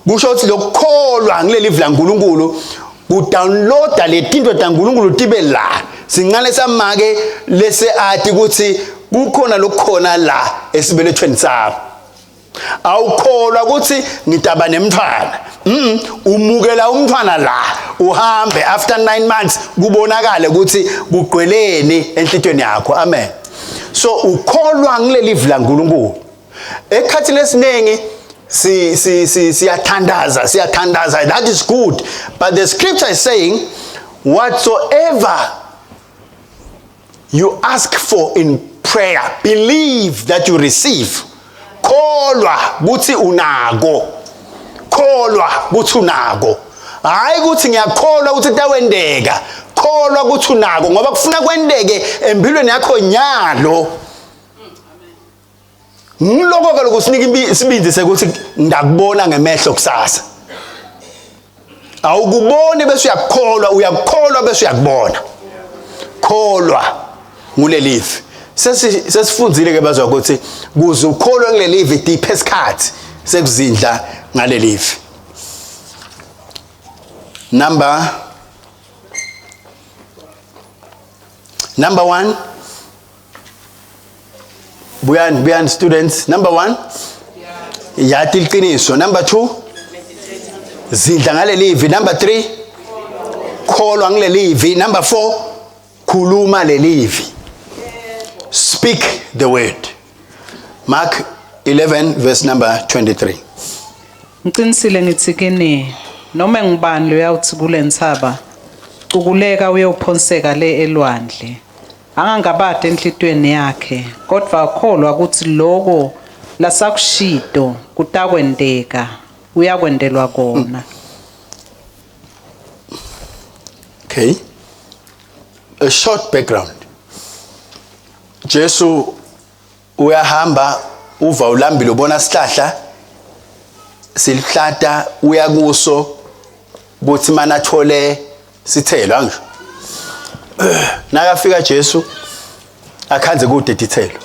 Kusho ukuthi lokukholwa ngileli vla nkulunkulu kudownloada letinto taNkulunkulu tibe la. Sincane samake lese ati ukuthi kukhona lokukhona la esibelethweni sami. Awukholwa ukuthi ngidaba nemntwana, umukela umntwana la, uhambe after 9 months kubonakale ukuthi kugcweleni enhlitweni yakho. Amen. So ukholwa ngileli vla nkulunkulu. Ekhathini esiningi si si si siyathandaza, siyathandaza, that is good, but the scripture is saying Whatsoever you ask for in prayer, believe that you receive. Kholwa kuthi unako. Kholwa kuthi unako. Hayi ukuthi ngiyakholwa ukuthi kutawendeka. Kholwa ukuthi unako ngoba kufuna kwendeke empilweni yakho nyalo. Ngiloko ke lokusinika isibindi sekuthi ngakubona ngemehlo kusasa. Awukuboni bese uyakukholwa, uyakukholwa bese uyakubona. Kholwa ngulelivi. Sesi sesifundzile ke bazwa ukuthi kuze ukholwe kulelivi diphe isikhathi sekuzindla ngalelivi. Number Number 1 Buyani buyani students. Number 1 Yati iqiniso. Number 2 Zindla ngalelivi. Number 3 Kholwa ngilelivi. Number 4 Khuluma lelivi. Speak the word. Mark 11 verse number 23. Ngiqinisile ngithi kini noma ngubani loyawuthi kule ntsaba cukuleka uyophonseka le elwandle angangabadi enhlitiyweni yakhe kodwa akholwa ukuthi loko lasakushito kutakwenteka uyakwentelwa kona. Okay. A short background. Jesu uyahamba uva ulambile ubona sihlahla silihlata uya kuso kuthi mana athole sithelo angisho nakafika Jesu akhanze kude tithelo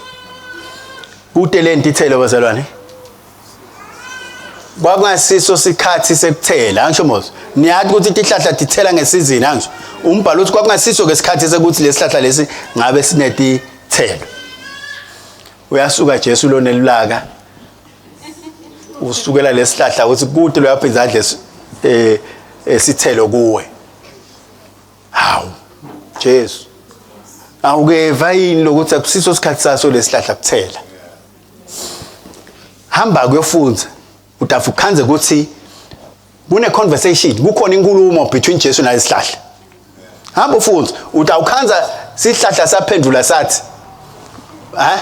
kude lento ithelo bazalwane kwakungasiso sikhathi sekuthela angisho mos niyazi ukuthi tihlahla tithela ngesizini angisho umbhalo uthi kwakungasiso ke sikhathi sekuthi lesihlahla lesi ngabe sinetithelo uyasuka Jesu lonelulaka usukela lesihlahla uthi kude loyaphinda adle eh esithelo kuwe hawu Jesu awukeva yini lokuthi akusiso isikhathi saso lesihlahla kuthela hamba kuyofunza utafu khanze ukuthi kune conversation kukhona inkulumo between Jesu nalesihlahla hamba ufunze utawukhanza sihlahla saphendula sathi huh?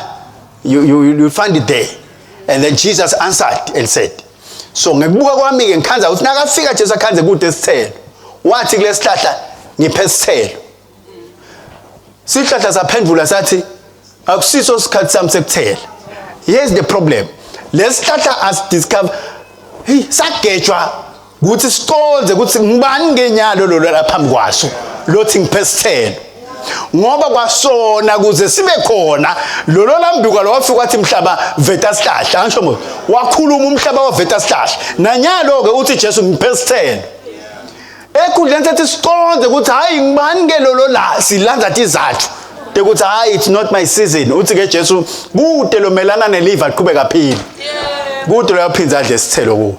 you, you, you find it there and then Jesus answered and said so ngekubuka kwami ke ngikhanza ukuthi nakafika Jesu akhanze kude isithelo wathi kulesihlahla ngiphe isithelo sihlahla saphendula sathi akusiso isikhathi sami sekuthela here's the problem lesihlahla as discover hey sagejwa ukuthi siconze ukuthi ngibani ngenyalo lo lapha phambi kwaso lothi ngiphe isithelo ngoba kwasona kuze sibe khona lolo lambikwa lo wafika wathi mhlaba veta sihlahla angisho ngo wakhuluma umhlaba waveta sihlahla nanyalo ke uthi Jesu ngiphe isithelo ekhundleni sethi siconze ukuthi hayi ngibani ke lolo la silanza tizathu ukuthi hayi it's not my season uthi ke Jesu kude lomelana neliva aqhubeka phile kude loyaphinza adle isithelo kuwe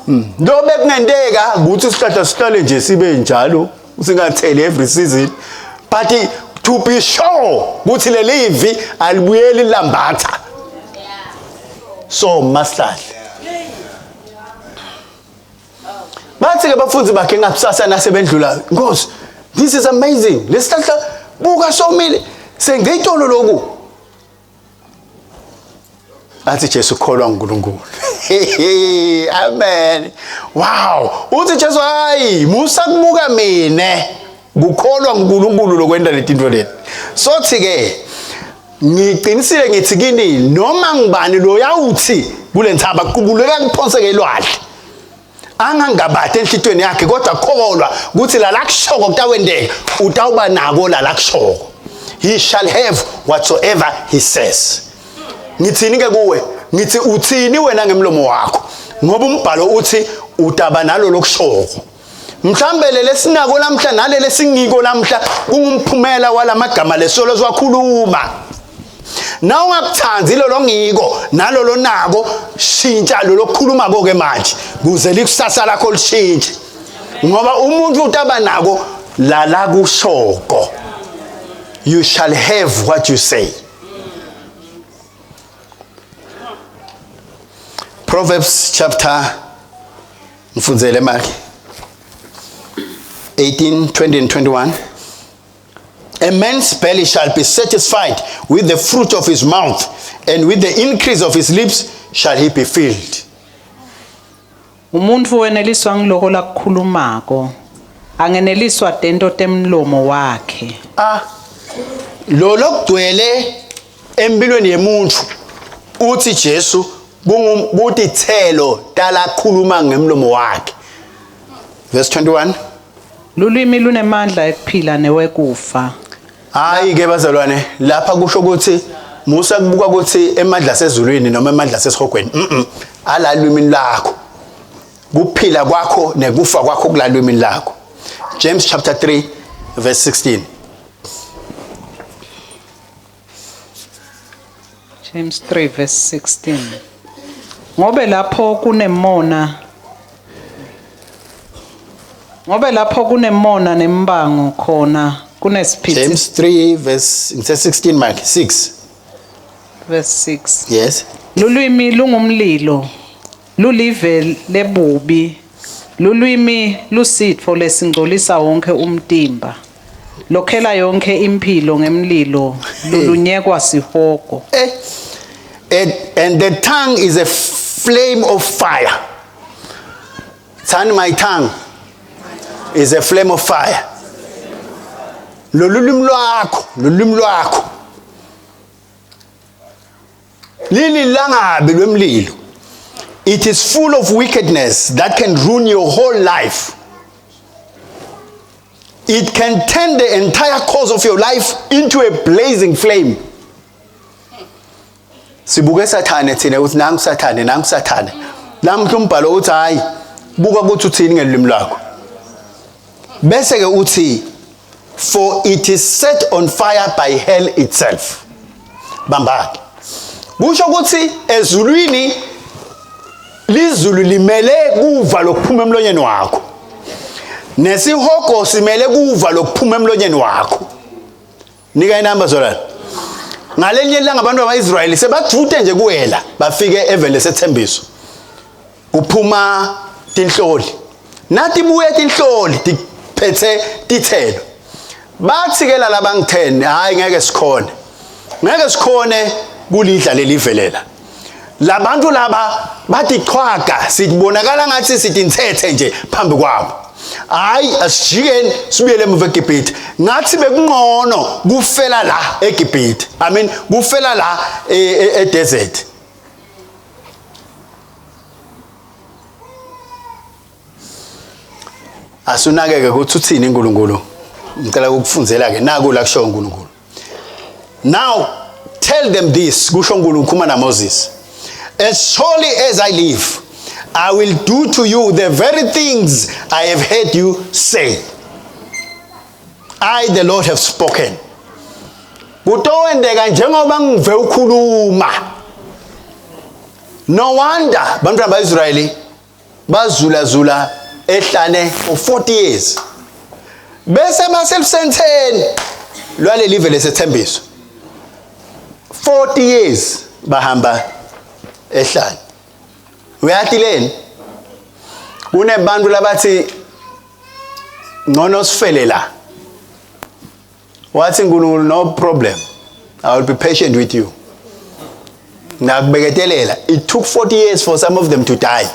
hmm. lo bekungenteka ukuthi isihlahla sihlale nje sibe njalo singatheli every season but to be sure ukuthi lelivi alibuyeli lambatha so masihlahla bathi ke bafundi bakhe ngakusasa nasebendlula nkosi this is amazing lesihlahla buka somile sengiyitolo lokhu athi Jesu kholwa uNkulunkulu amen wow uthi Jesu hayi musa kubuka mina kukholwa uNkulunkulu lokwenta letinto leti sothi ke ngiqinisile ngithi kini noma ngibani loyawuthi kule ntsaba qubuleka kuphonseke elwandle angangabadi enhlitweni yakhe kodwa kholwa ukuthi la lakushoko kutawendeka utawuba nako la lakushoko he shall have whatsoever he says ngithini ke kuwe ngithi uthini wena ngemlomo wakho ngoba umbhalo uthi utaba nalo lokushoko mhlambe lelesinako lamhla nalele singiko lamhla kungumphumela walamagama lesolo siwakhuluma na ungakuthandi lolo ngiko nalolo nako shintsha lolo kukhuluma ke manje kuze likusasa lakho lishintshe ngoba umuntu utaba nako lala kushoko you shall have what you say Proverbs chapter ngifundzele maki 18 20 and 21. A man's belly shall be satisfied with the fruit of his mouth, and with the increase of his lips shall he be filled. Umuntfu weneliswa ngiloko lakukhulumako, angeneliswa tento temlomo wakhe. Ah, lo lokugcwele empilweni yemuntu uthi Jesu kutithelo talakhuluma ngemlomo wakhe. Verse 21. Lulwimi lunemandla ekuphila newekufa. Hayi ke bazalwane, lapha kusho ukuthi musa kubuka ukuthi emandla asezulwini noma emandla asesihogweni. Mhm. Ala lwimini lakho. Kuphila kwakho nekufa kwakho kulalwimini lakho. James chapter 3 verse 16. James 3 verse 16. Ngobe lapho kunemona Ngobe lapho kunemona nembango khona kunesiphithi James 3 verse ngithe 16 Mike 6. verse 6. Yes. Lulwimi lungumlilo lulive lebubi lulwimi lusitfo lesingcolisa wonke umtimba lokhela yonke imphilo ngemlilo lulunyekwa sihogo. Eh, and the tongue is a flame of fire. Turn my tongue is a flame of fire. Lolu lwimi lwakho, lolu lwimi lwakho. Lili langabi lwemlilo. It is full of wickedness that can ruin your whole life. It can turn the entire course of your life into a blazing flame. Sibuke sathane thina ukuthi nangu sathane nangu sathane. Namuhla umbhalo uthi hayi buka ukuthi uthini ngelimi lakho. Bese ke uthi for it is set on fire by hell itself. Bambake. Kusho ukuthi ezulwini lizulu limele kuva lokuphuma emlonyeni wakho. Nesihogo simele kuva lokuphuma emlonyeni wakho. Nika inamba zolana. Ngalenye ilanga abantu bama-Israyeli sebajute nje kuwela bafike eveni lesethembiso. Kuphuma tinhloli. Nathi buye tinhloli tiphethe tithelo. Bathi ke laba ngithene hayi ngeke sikhone. Ngeke sikhone kulidla leli velela. Labantu laba bathi qhwaga sibonakala ngathi sithi nje phambi kwabo. Hayi asijikeni sibuyele emuva eGibhithe. Ngathi bekungcono kufela la eGibhithe. I mean kufela la e desert. Asunakeke ukuthi uthini uNkulunkulu. Ngicela ukukufunzela ke naku la kusho uNkulunkulu. Now tell them this kusho uNkulunkulu khuma na Moses. As surely as I live I will do to you the very things I have heard you say. I the Lord have spoken. Kutowendeka njengoba ngive ukhuluma. No wonder bantwana baIsrayeli bazula zula ehlane for 40 years. Bese baselusenteni lwaleli live lesethembiso. 40 years bahamba ehlane. Uyathi leni? Kunebantu labathi ngcono sifele la. Wathi uNkulunkulu no problem. I will be patient with you. Ngakubeketelela. It took 40 years for some of them to die.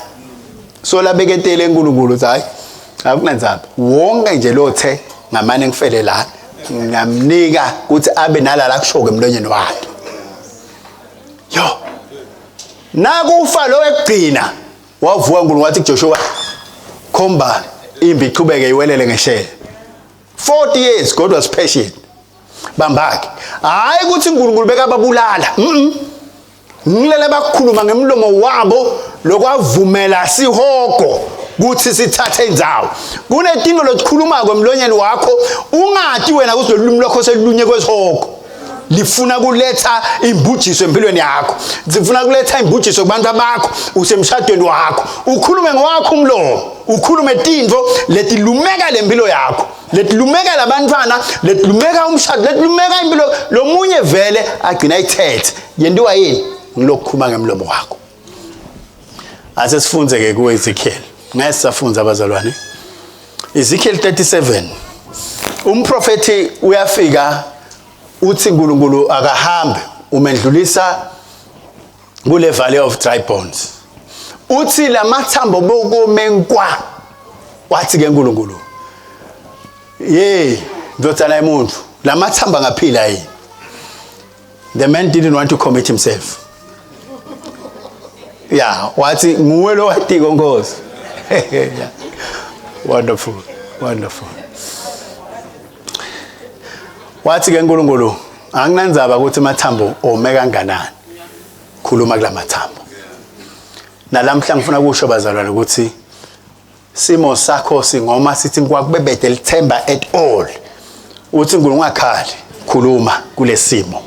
So labeketele uNkulunkulu uthi hayi akunandzaba. Wonke nje lothe ngamane ngifele la ngamnika ukuthi abe nalala kushoke emlonyeni wakhe. Yo. Nakufa lo wekugcina wavuka uNkulunkulu wathi kuJoshua khomba impi iqhubeke iwelele ngeshele. 40 years God was patient. Bambake. Hayi ukuthi uNkulunkulu bekababulala. Mhm. Ngilele bakhuluma ngemlomo wabo lokwavumela sihogo kuthi sithathe indzawo. Kunetinto lotikhulumako emlonyeni wakho ungati wena ukuthi lolulimi lwakho selunye kwesihogo. Lifuna kuletha imbujiso empilweni yakho. Lifuna kuletha imbujiso kubantu abakho usemshadweni wakho. Ukhulume ngowakho umlomo, ukhulume tintfo letilumeka lempilo yakho. Letilumeka labantwana, letilumeka umshado, letilumeka impilo lomunye vele agcina ithethe. Yentiwa yini? Ngilokukhuluma ngemlomo wakho. Ase sifunze ke kuEzekiel. Ngeke sisafunza abazalwane. Ezekiel 37 umprofeti uyafika uthi uNkulunkulu akahambe umendlulisa kule valley of dry bones uthi lamathambo bokome nkwa wathi ke uNkulunkulu ye ndodana yomuntu lamathambo angaphila yini the man didn't want to commit himself yeah wathi nguwe lo watiko nkosi yeah. Wonderful wonderful wathi ke uNkulunkulu anginandzaba ukuthi amathambo ome kanganani khuluma kulamathambo nalamhla ngifuna kusho bazalwane ukuthi simo sakho singoma sithi kwakubebede lithemba at all uthi uNkulunkulu ungakhali khuluma kulesimo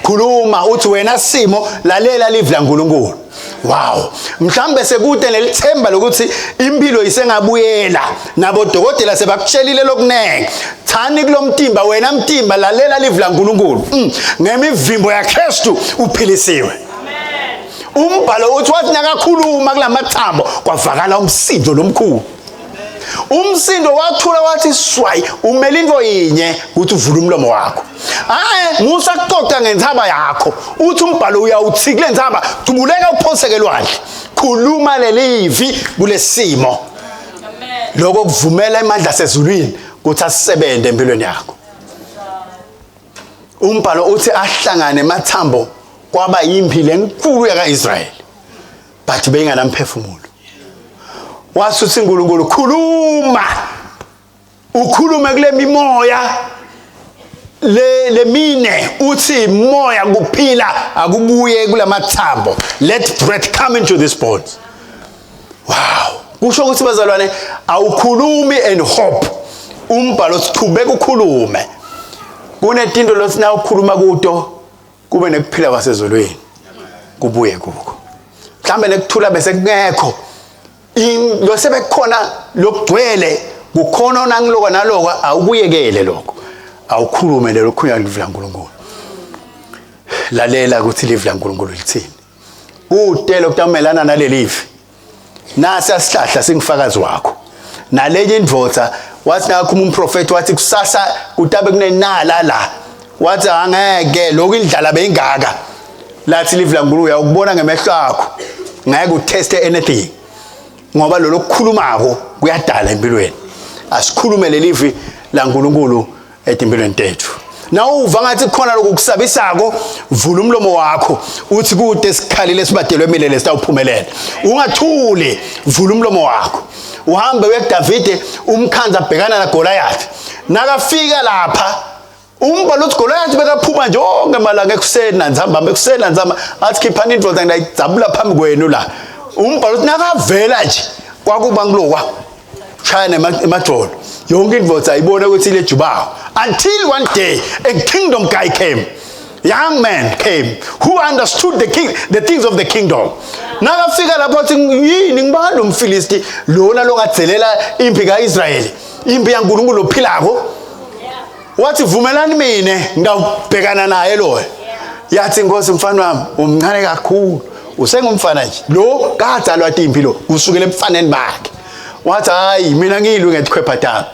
khuluma uthi wena simo lalela live laNkulunkulu wow mhlambe sekude nelithemba lokuthi impilo isengabuyela nabo dokotela sebakutshelile lokunenge thani kulomtimba wena mtimba lalela live laNkulunkulu mm. ngemivimbo yaKristu uphilisiwe umbhalo uthi wathi nakakhuluma kulamathambo kwavakala umsindo lomkhulu umsindo wathula wathi swayi umele into yinye ukuthi uvule umlomo wakho hayi musa kuxoxa ngenthaba yakho uthi umbhalo uyawuthi kule nthaba dubuleka uphoseke elwandle khuluma lelivi kulesimo lokho kuvumela imandla asezulwini ukuthi asebenze empilweni yakho umbhalo uthi ahlangane emathambo kwaba yimpi lenkulu yakaIsrayeli but beyinganamphefumulo wasuthi uNkulunkulu khuluma ukhulume kule mimoya le lemine uthi moya kuphila akubuye kulamathambo let breath come into this bones wow kusho ukuthi bazalwane awukhulumi and hope umbhalo sichubeka ukhulume kunetinto lothi na ukhuluma kuto kube nekuphila kwasezulwini kubuye kuko mhlambe nekuthula bese kungekho lo sebekukhona lokugcwele kukhona onangiloko naloko awukuyekele lokho awukhulume lelo khulunywa livi laNkulunkulu lalela ukuthi livi laNkulunkulu lithini kude lokutamelana nalelivi nasi asihlahla singufakazi wakho nalenye indvodza wathi nakakhuma umprofeti wathi kusasa kutabe kunenala la wathi angeke lokhu indlala beyingaka lathi live laNkulunkulu uyawukubona ngemehlo akho ngeke uteste anything ngoba lo lokukhulumako kuyadala empilweni asikhulume lelivi laNkulunkulu etimpilweni tethu nawuva ngathi kukhona lokhu kusabisako vula umlomo wakho uthi kude esikhali lesibadelwe emile lesitawuphumelela ungathuli vula umlomo wakho uhambe uye kuDavide umkhanza abhekana naGoliath nakafika lapha umbhalo uthi Goliath bekaphuma nje onke malanga ekuseni nanzambama ekuseni nanzamba athi khiphani indoda ngidayijabula phambi kwenu la umbhalo uthi nakavela nje kwakuba ngilokwa shaya emadolo yonke indoda ayibona ukuthi ile jubawo until one day a kingdom guy came young man came who understood the king the things of the kingdom nakafika lapho athi yini ngibani lo mfilisti lona longadzelela impi kaIsrayeli impi yaNkulunkulu ophilako wathi vumelani mina ngawubhekana naye loyo yathi inkosi mfana wami umncane kakhulu usengumfana nje lo kadzalwa timpi lo kusukela ebufaneni bakhe wathi hayi mina ngilwi ngetikhwepha tami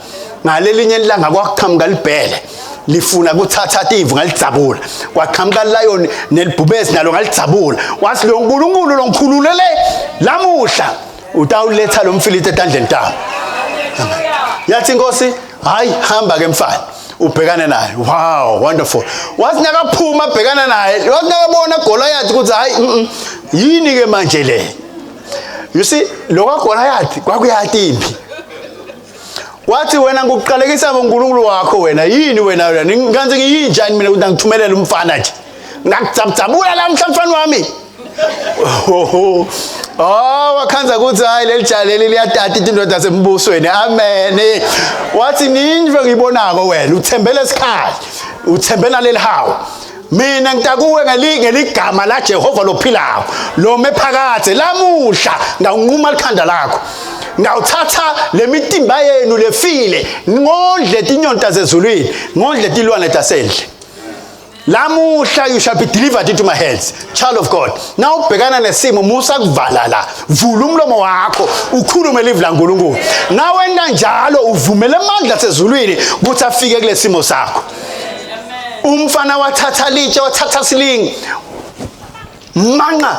ngalelinye ilanga kwaqhamuka libhele lifuna kuthatha timvu ngalidzabula kwaqhamuka lion nelibhubesi nalo ngalidzabula wathi lo nkulunkulu lo ngikhululele lamuhla utawuletha lo mfiliti etandleni tami yathi inkosi hayi hamba ke mfana ubhekane naye wow wonderful wathi nakaphuma abhekana naye wathi nakabona Goliath ukuthi hayi yini ke manje le you see lo kaGoliath kwakuyati impi wathi wena ngikuqalekisa ngoNkulunkulu wakho wena yini wena wena ngikanti ngiyinjani mina ukuthi angithumelele umfana nje ngakudzabula lamhla mfana wami Oh wakhanza ukuthi hayi leli jali leli liyatata indoda sembusweni amen wathi ninjwe ngibonako wena uthembele esikhali uthembela naleli hawu mina ngitakuwe ngeligama la Jehova lophilako lome phakathe lamuhla ngawunquma likhanda lakho ngawuthatha lemitimba yenu lefile ngondle tinyonta zezulwini ngondle tilwane tasendle. Lamuhla you shall be delivered into my hands. Child of God. Now ubhekana nesimo musa kuvala la. Vula umlomo wakho ukhulume livi laNkulunkulu. Nawenta njalo uvumele amandla asezulwini ukuthi afike kulesimo sakho. Umfana wathatha litshe wathatha silingi. Manqa.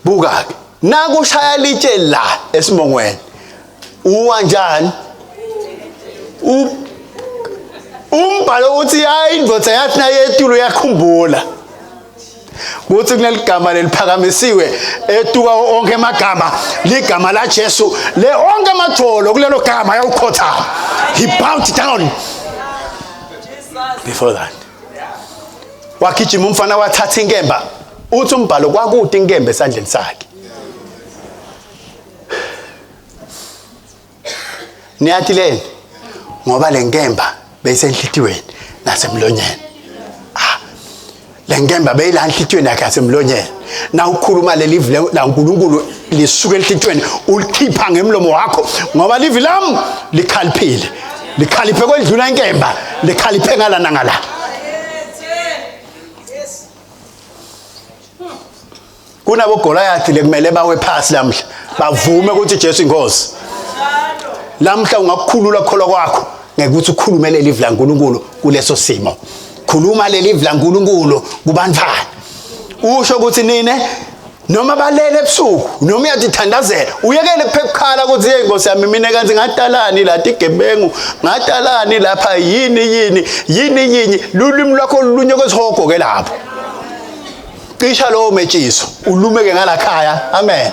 Buka ke. Nakushaya litshe la esimongweni. Uwa njani? Umbhalo uthi hayi indoda yathi nayetulu yakhumbula. Kuthi kuneligama leliphakamisiwe etuka onke amagama ligama la Jesu le onke amajolo kulelo gama ayawukhothama. He bowed down before that. Wagijima umfana wathatha inkemba. Uthi umbhalo kwakude inkemba esandleni sakhe. Niyathi leni? Ngoba le nkemba beyisenhlitiyweni nasemlonyeni. Ah. Le nkemba beyila enhlitiyweni yakhe nasemlonyeni. Na ukhuluma leli livi la uNkulunkulu lisuka enhlitiyweni ulikhipha ngemlomo wakho ngoba livi lami likhaliphile. Likhaliphe kwendlula inkemba, likhaliphe ngala nangala. Kunabo Goliath lekumele bawe phasi lamhla bavume ukuthi Jesu inkosi. Lamhla ungakukhulula kukholwa kwakho ngekuthi ukhulume leli livi laNkulunkulu kuleso simo. Khuluma leli livi laNkulunkulu kubantwana. Usho ukuthi nine noma balele ebusuku noma uyatithandazela uyekele kupheka ukukhala ukuthi hey Nkosi yami mina kanti ngatalani la tigebengu ngatalani lapha yini yini yini yini lulimi lwakho lunye kwesihogo ke lapho cisha lowo metshiso ulumeke ngalakhaya amen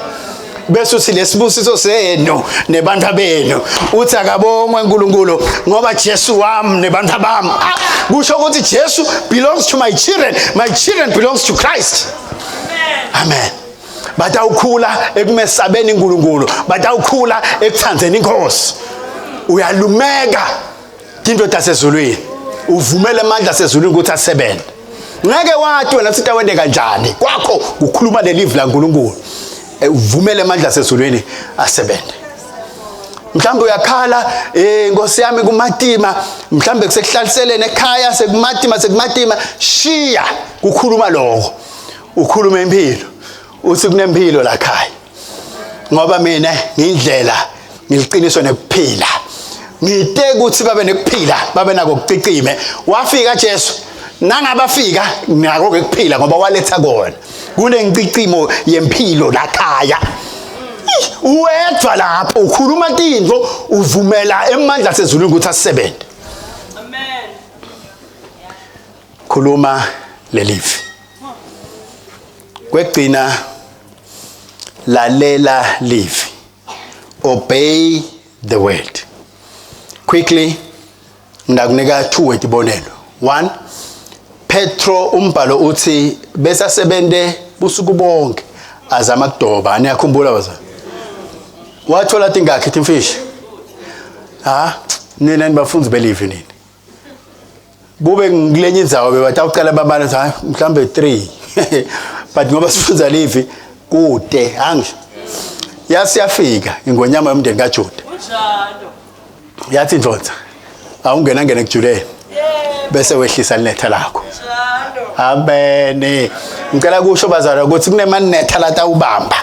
bese uthi lesibusiso senu nebantu benu uthi akabongwe uNkulunkulu ngoba Jesu wami nebantu bami ah, kusho ukuthi Jesu belongs to my children my children belongs to Christ amen batawukhula ekumesabeni uNkulunkulu batawukhula ekuthandzeni inkosi uyalumeka into tasezulwini uvumele amandla asezulwini ukuthi asebenze ngeke wathi wena sithi awende kanjani kwakho kukhuluma lelivi laNkulunkulu eh, uvumele amandla asezulwini asebenze mhlawumbe uyakhala eh nkosi yami kumatima mhlawumbe kusekuhlaliselene ekhaya sekumatima sekumatima shiya kukhuluma lokho ukhuluma impilo uthi kunempilo la khaya ngoba mina ngindlela ngiliqiniso nekuphila ngite ukuthi babe nekuphila babe nako kucicime wafika Jesu nangabafika nako ke kuphila ngoba waletha kona kunengicicimo yempilo la khaya uwedwa lapho ukhuluma tintfo uvumela emandla asezulwini ukuthi asebenze amen khuluma lelivi kwegcina lalela livi obey the word quickly ndakunika two wetibonelo one Petro umbhalo uthi besasebente busuku bonke azama kudoba niyakhumbula bazali wathola tingakhi timfishi ha nina nibafunzi belivi nini kube ngilenye indzawo bebatawucela babala ukuthi hayi mhlambe 3 but ngoba sifunza livi kude angisho yasiyafika ingonyama yomndeni kaJuda Kunjalo. yathi ndvodza awungena ngene kujuleni bese wehlisa linetha lakho Njalo. Amen. Ngicela kusho bazalwa ukuthi kunemanetha lata ubamba.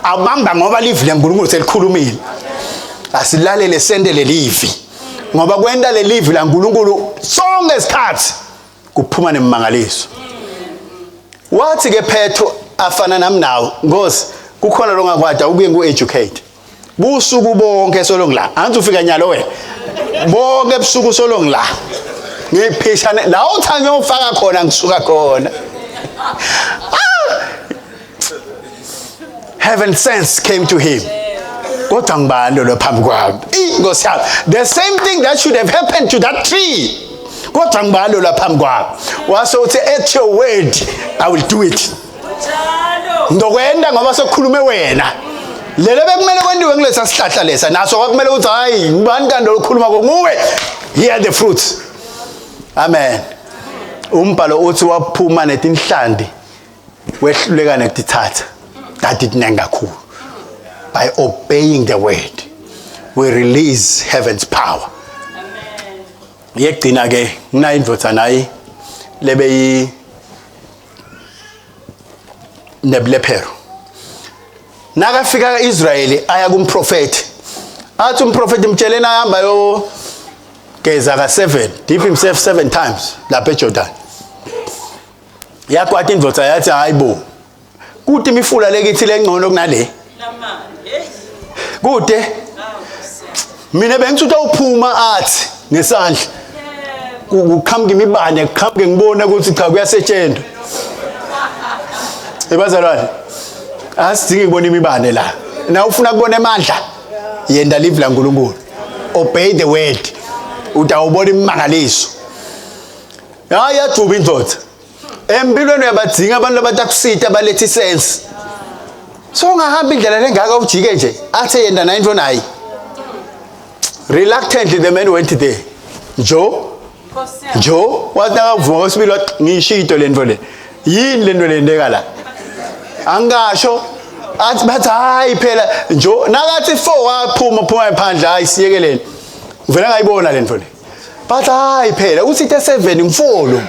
Abamba ngoba livi leNkulunkulu selikhulumile. Asilalele sente lelivi. Ngoba kwenta lelivi laNkulunkulu sonke isikhathi kuphuma nemimangaliso. Wathi ke Petro afana nami nawe Nkosi kukhona longakwada ubuye ngu educate. Busuku bonke solo ngila. Angithi ufika nyalo wena. Bonke ebusuku solo ngila. Ngiphishane la uthanda ufaka khona ngisuka khona. Ah! Heaven sense came to him. Kodwa ngibani lo phambi kwami? Inkosi yami. The same thing that should have happened to that tree. Kodwa ngibani lo phambi kwami? Wase uthi at your word I will do it. Njalo. Ndokwenda ngoba sokhulume wena. Lelo bekumele kwendiwe kulesa sihlahla lesa naso kwakumele ukuthi hayi ngubani kanti olukhuluma nguwe. Hear the fruits. Amen. Umbhalo uthi waphuma netinhlanti wehluleka nekutithatha. That kakhulu. By obeying the word we release heaven's power. Yegcina ke nginayo indvodza nayi lebeyi nebulephero nakafika kaIsrayeli aya kumprofeti athi umprofeti mtsheleni ahamba yo geza ka7 dip himself 7 times lapha eJordan yakwata indvodza yathi hayibo kude imifula lekithi lengcono kunale kude mina bengithi utawuphuma athi ngesandla kuqhamuka imibane kuqhamuke ngibone ukuthi cha kuyasetshenzwa ebazalwane asidingi kubona imibane la na ufuna kubona amandla yenda live la nkulunkulu obey the word utawubona imimangaliso hayi yajuba indoda empilweni uyabadzinga abantu abatakusita baletha isense so ungahamba indlela lengaka ujike nje athe yenda nayo into nayi reluctantly the man went there njo njo wathi nakavuma kwesibili wathi ngiyishito le nto le yini le nto le ndeka la angasho athi bathi hayi phela njo nakathi 4 waphuma phuma phandle hayi siyekeleni ngivela ngayibona le nto le bathi hayi phela uthi ite 7 ngifolo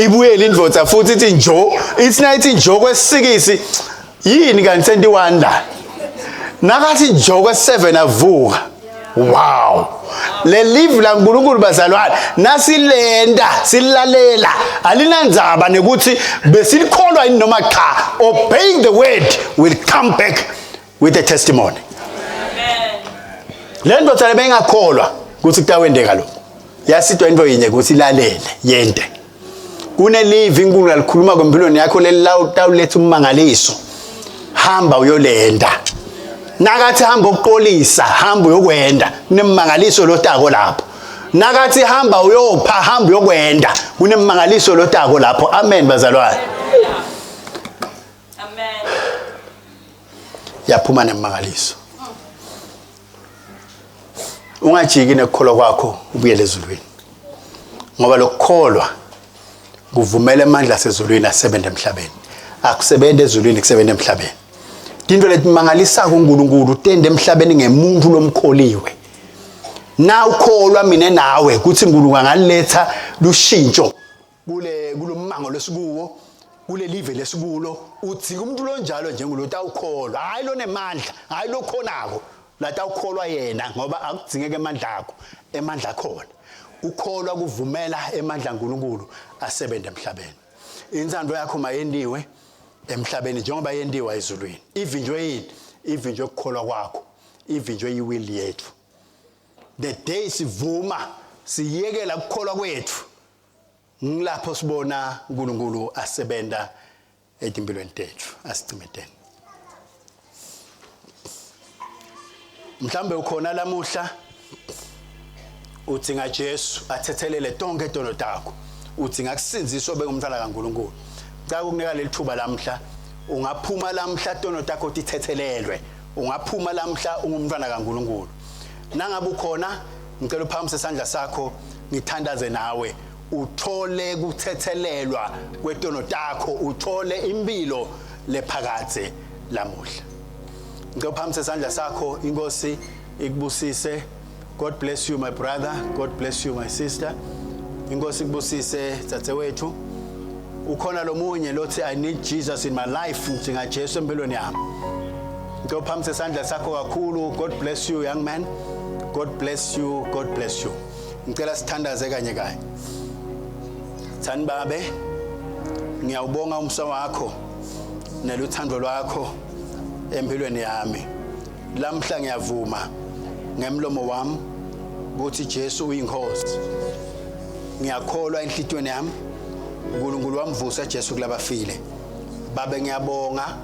ibuyele indvodza futhi ithi njo ithi nayithi njo kwesikisi yini kanti 21 la nakathi njo kwe7 avuka wow le live la nkulunkulu bazalwane nasilenda silalela alinandzaba nekuthi besilikholwa yini noma cha obeying the word will come back with a testimony le ndoda le bengakholwa ukuthi kutawendeka lokho yasitwa into yinye ukuthi ilalele yente kunelivi inkulu alikhuluma kwempilweni yakho lelitawuletha ummangaliso hamba uyolenda nakathi hamba ukuqolisa hamba uyokwenda kunemangaliso lotako lapho nakathi hamba uyopha hamba uyokwenda kunemangaliso lotako lapho amen bazalwane Amen. Yaphuma nemangaliso. Ungajiki nekukholwa kwakho ubuyele ezulwini. Ngoba lokukholwa kuvumela amandla asezulwini asebenze emhlabeni. Akusebenze ezulwini kusebenze emhlabeni. Into letimangalisako uNkulunkulu tende emhlabeni ngemuntu lomkholiwe. Na ukholwa mina nawe kuthi uNkulunkulu angaletha lushintsho kule kulommango lesikuwo kulelive lesikulo udzika umuntu lonjalo njengulo tawukholwa hayi lonemandla hayi lokhonako latawukholwa yena ngoba akudzingeke emandla akho emandla akhona ukholwa kuvumela emandla kankulunkulu asebenze emhlabeni intsando yakho mayendiwe emhlabeni njengoba yendiwa ezulwini ivinjwe yini ivinjwe ukukholwa kwakho ivinjwe iwill yethu the day sivuma siyekela ukukholwa kwethu ngilapho sibona unkulunkulu asebenta etimpilweni tethu asicimeteni mhlambe ukhona lamuhla udzinga jesu athethelele tonke tono takho udzinga kusindziswa ube ngumntwana kankulunkulu ngicela ukukunika leli thuba lamhla ungaphuma lamhla tono takho tithethelelwe ungaphuma lamhla ungumntwana kankulunkulu nangabe ukhona ngicela uphakamise isandla sakho ngithandaze nawe uthole kuthethelelwa kwetono takho uthole impilo lephakadze lamuhla ngicela uphakamise isandla sakho inkosi ikubusise god bless you my brother god bless you my sister inkosi ikubusise dzadzewethu ukhona lomunye lothi i need jesus in my life ngidinga jesu empilweni yami ngicela uphakamise isandla sakho kakhulu god bless you young man god bless you god bless you ngicela sithandaze kanye kanye thani babe ngiyawubonga umsa wakho neluthando lwakho empilweni yami lamhla ngiyavuma ngemlomo wami ukuthi jesu uyinkosi ngiyakholwa enhlitiyweni yami unkulunkulu wamvusa jesu kulabafile babe ngiyabonga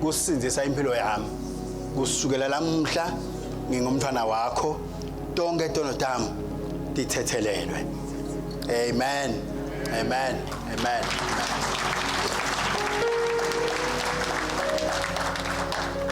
kusindzisa impilo yami kusukela lamhla ngingumntwana wakho tonke tono tami tithethelelwe amen amen amen, amen.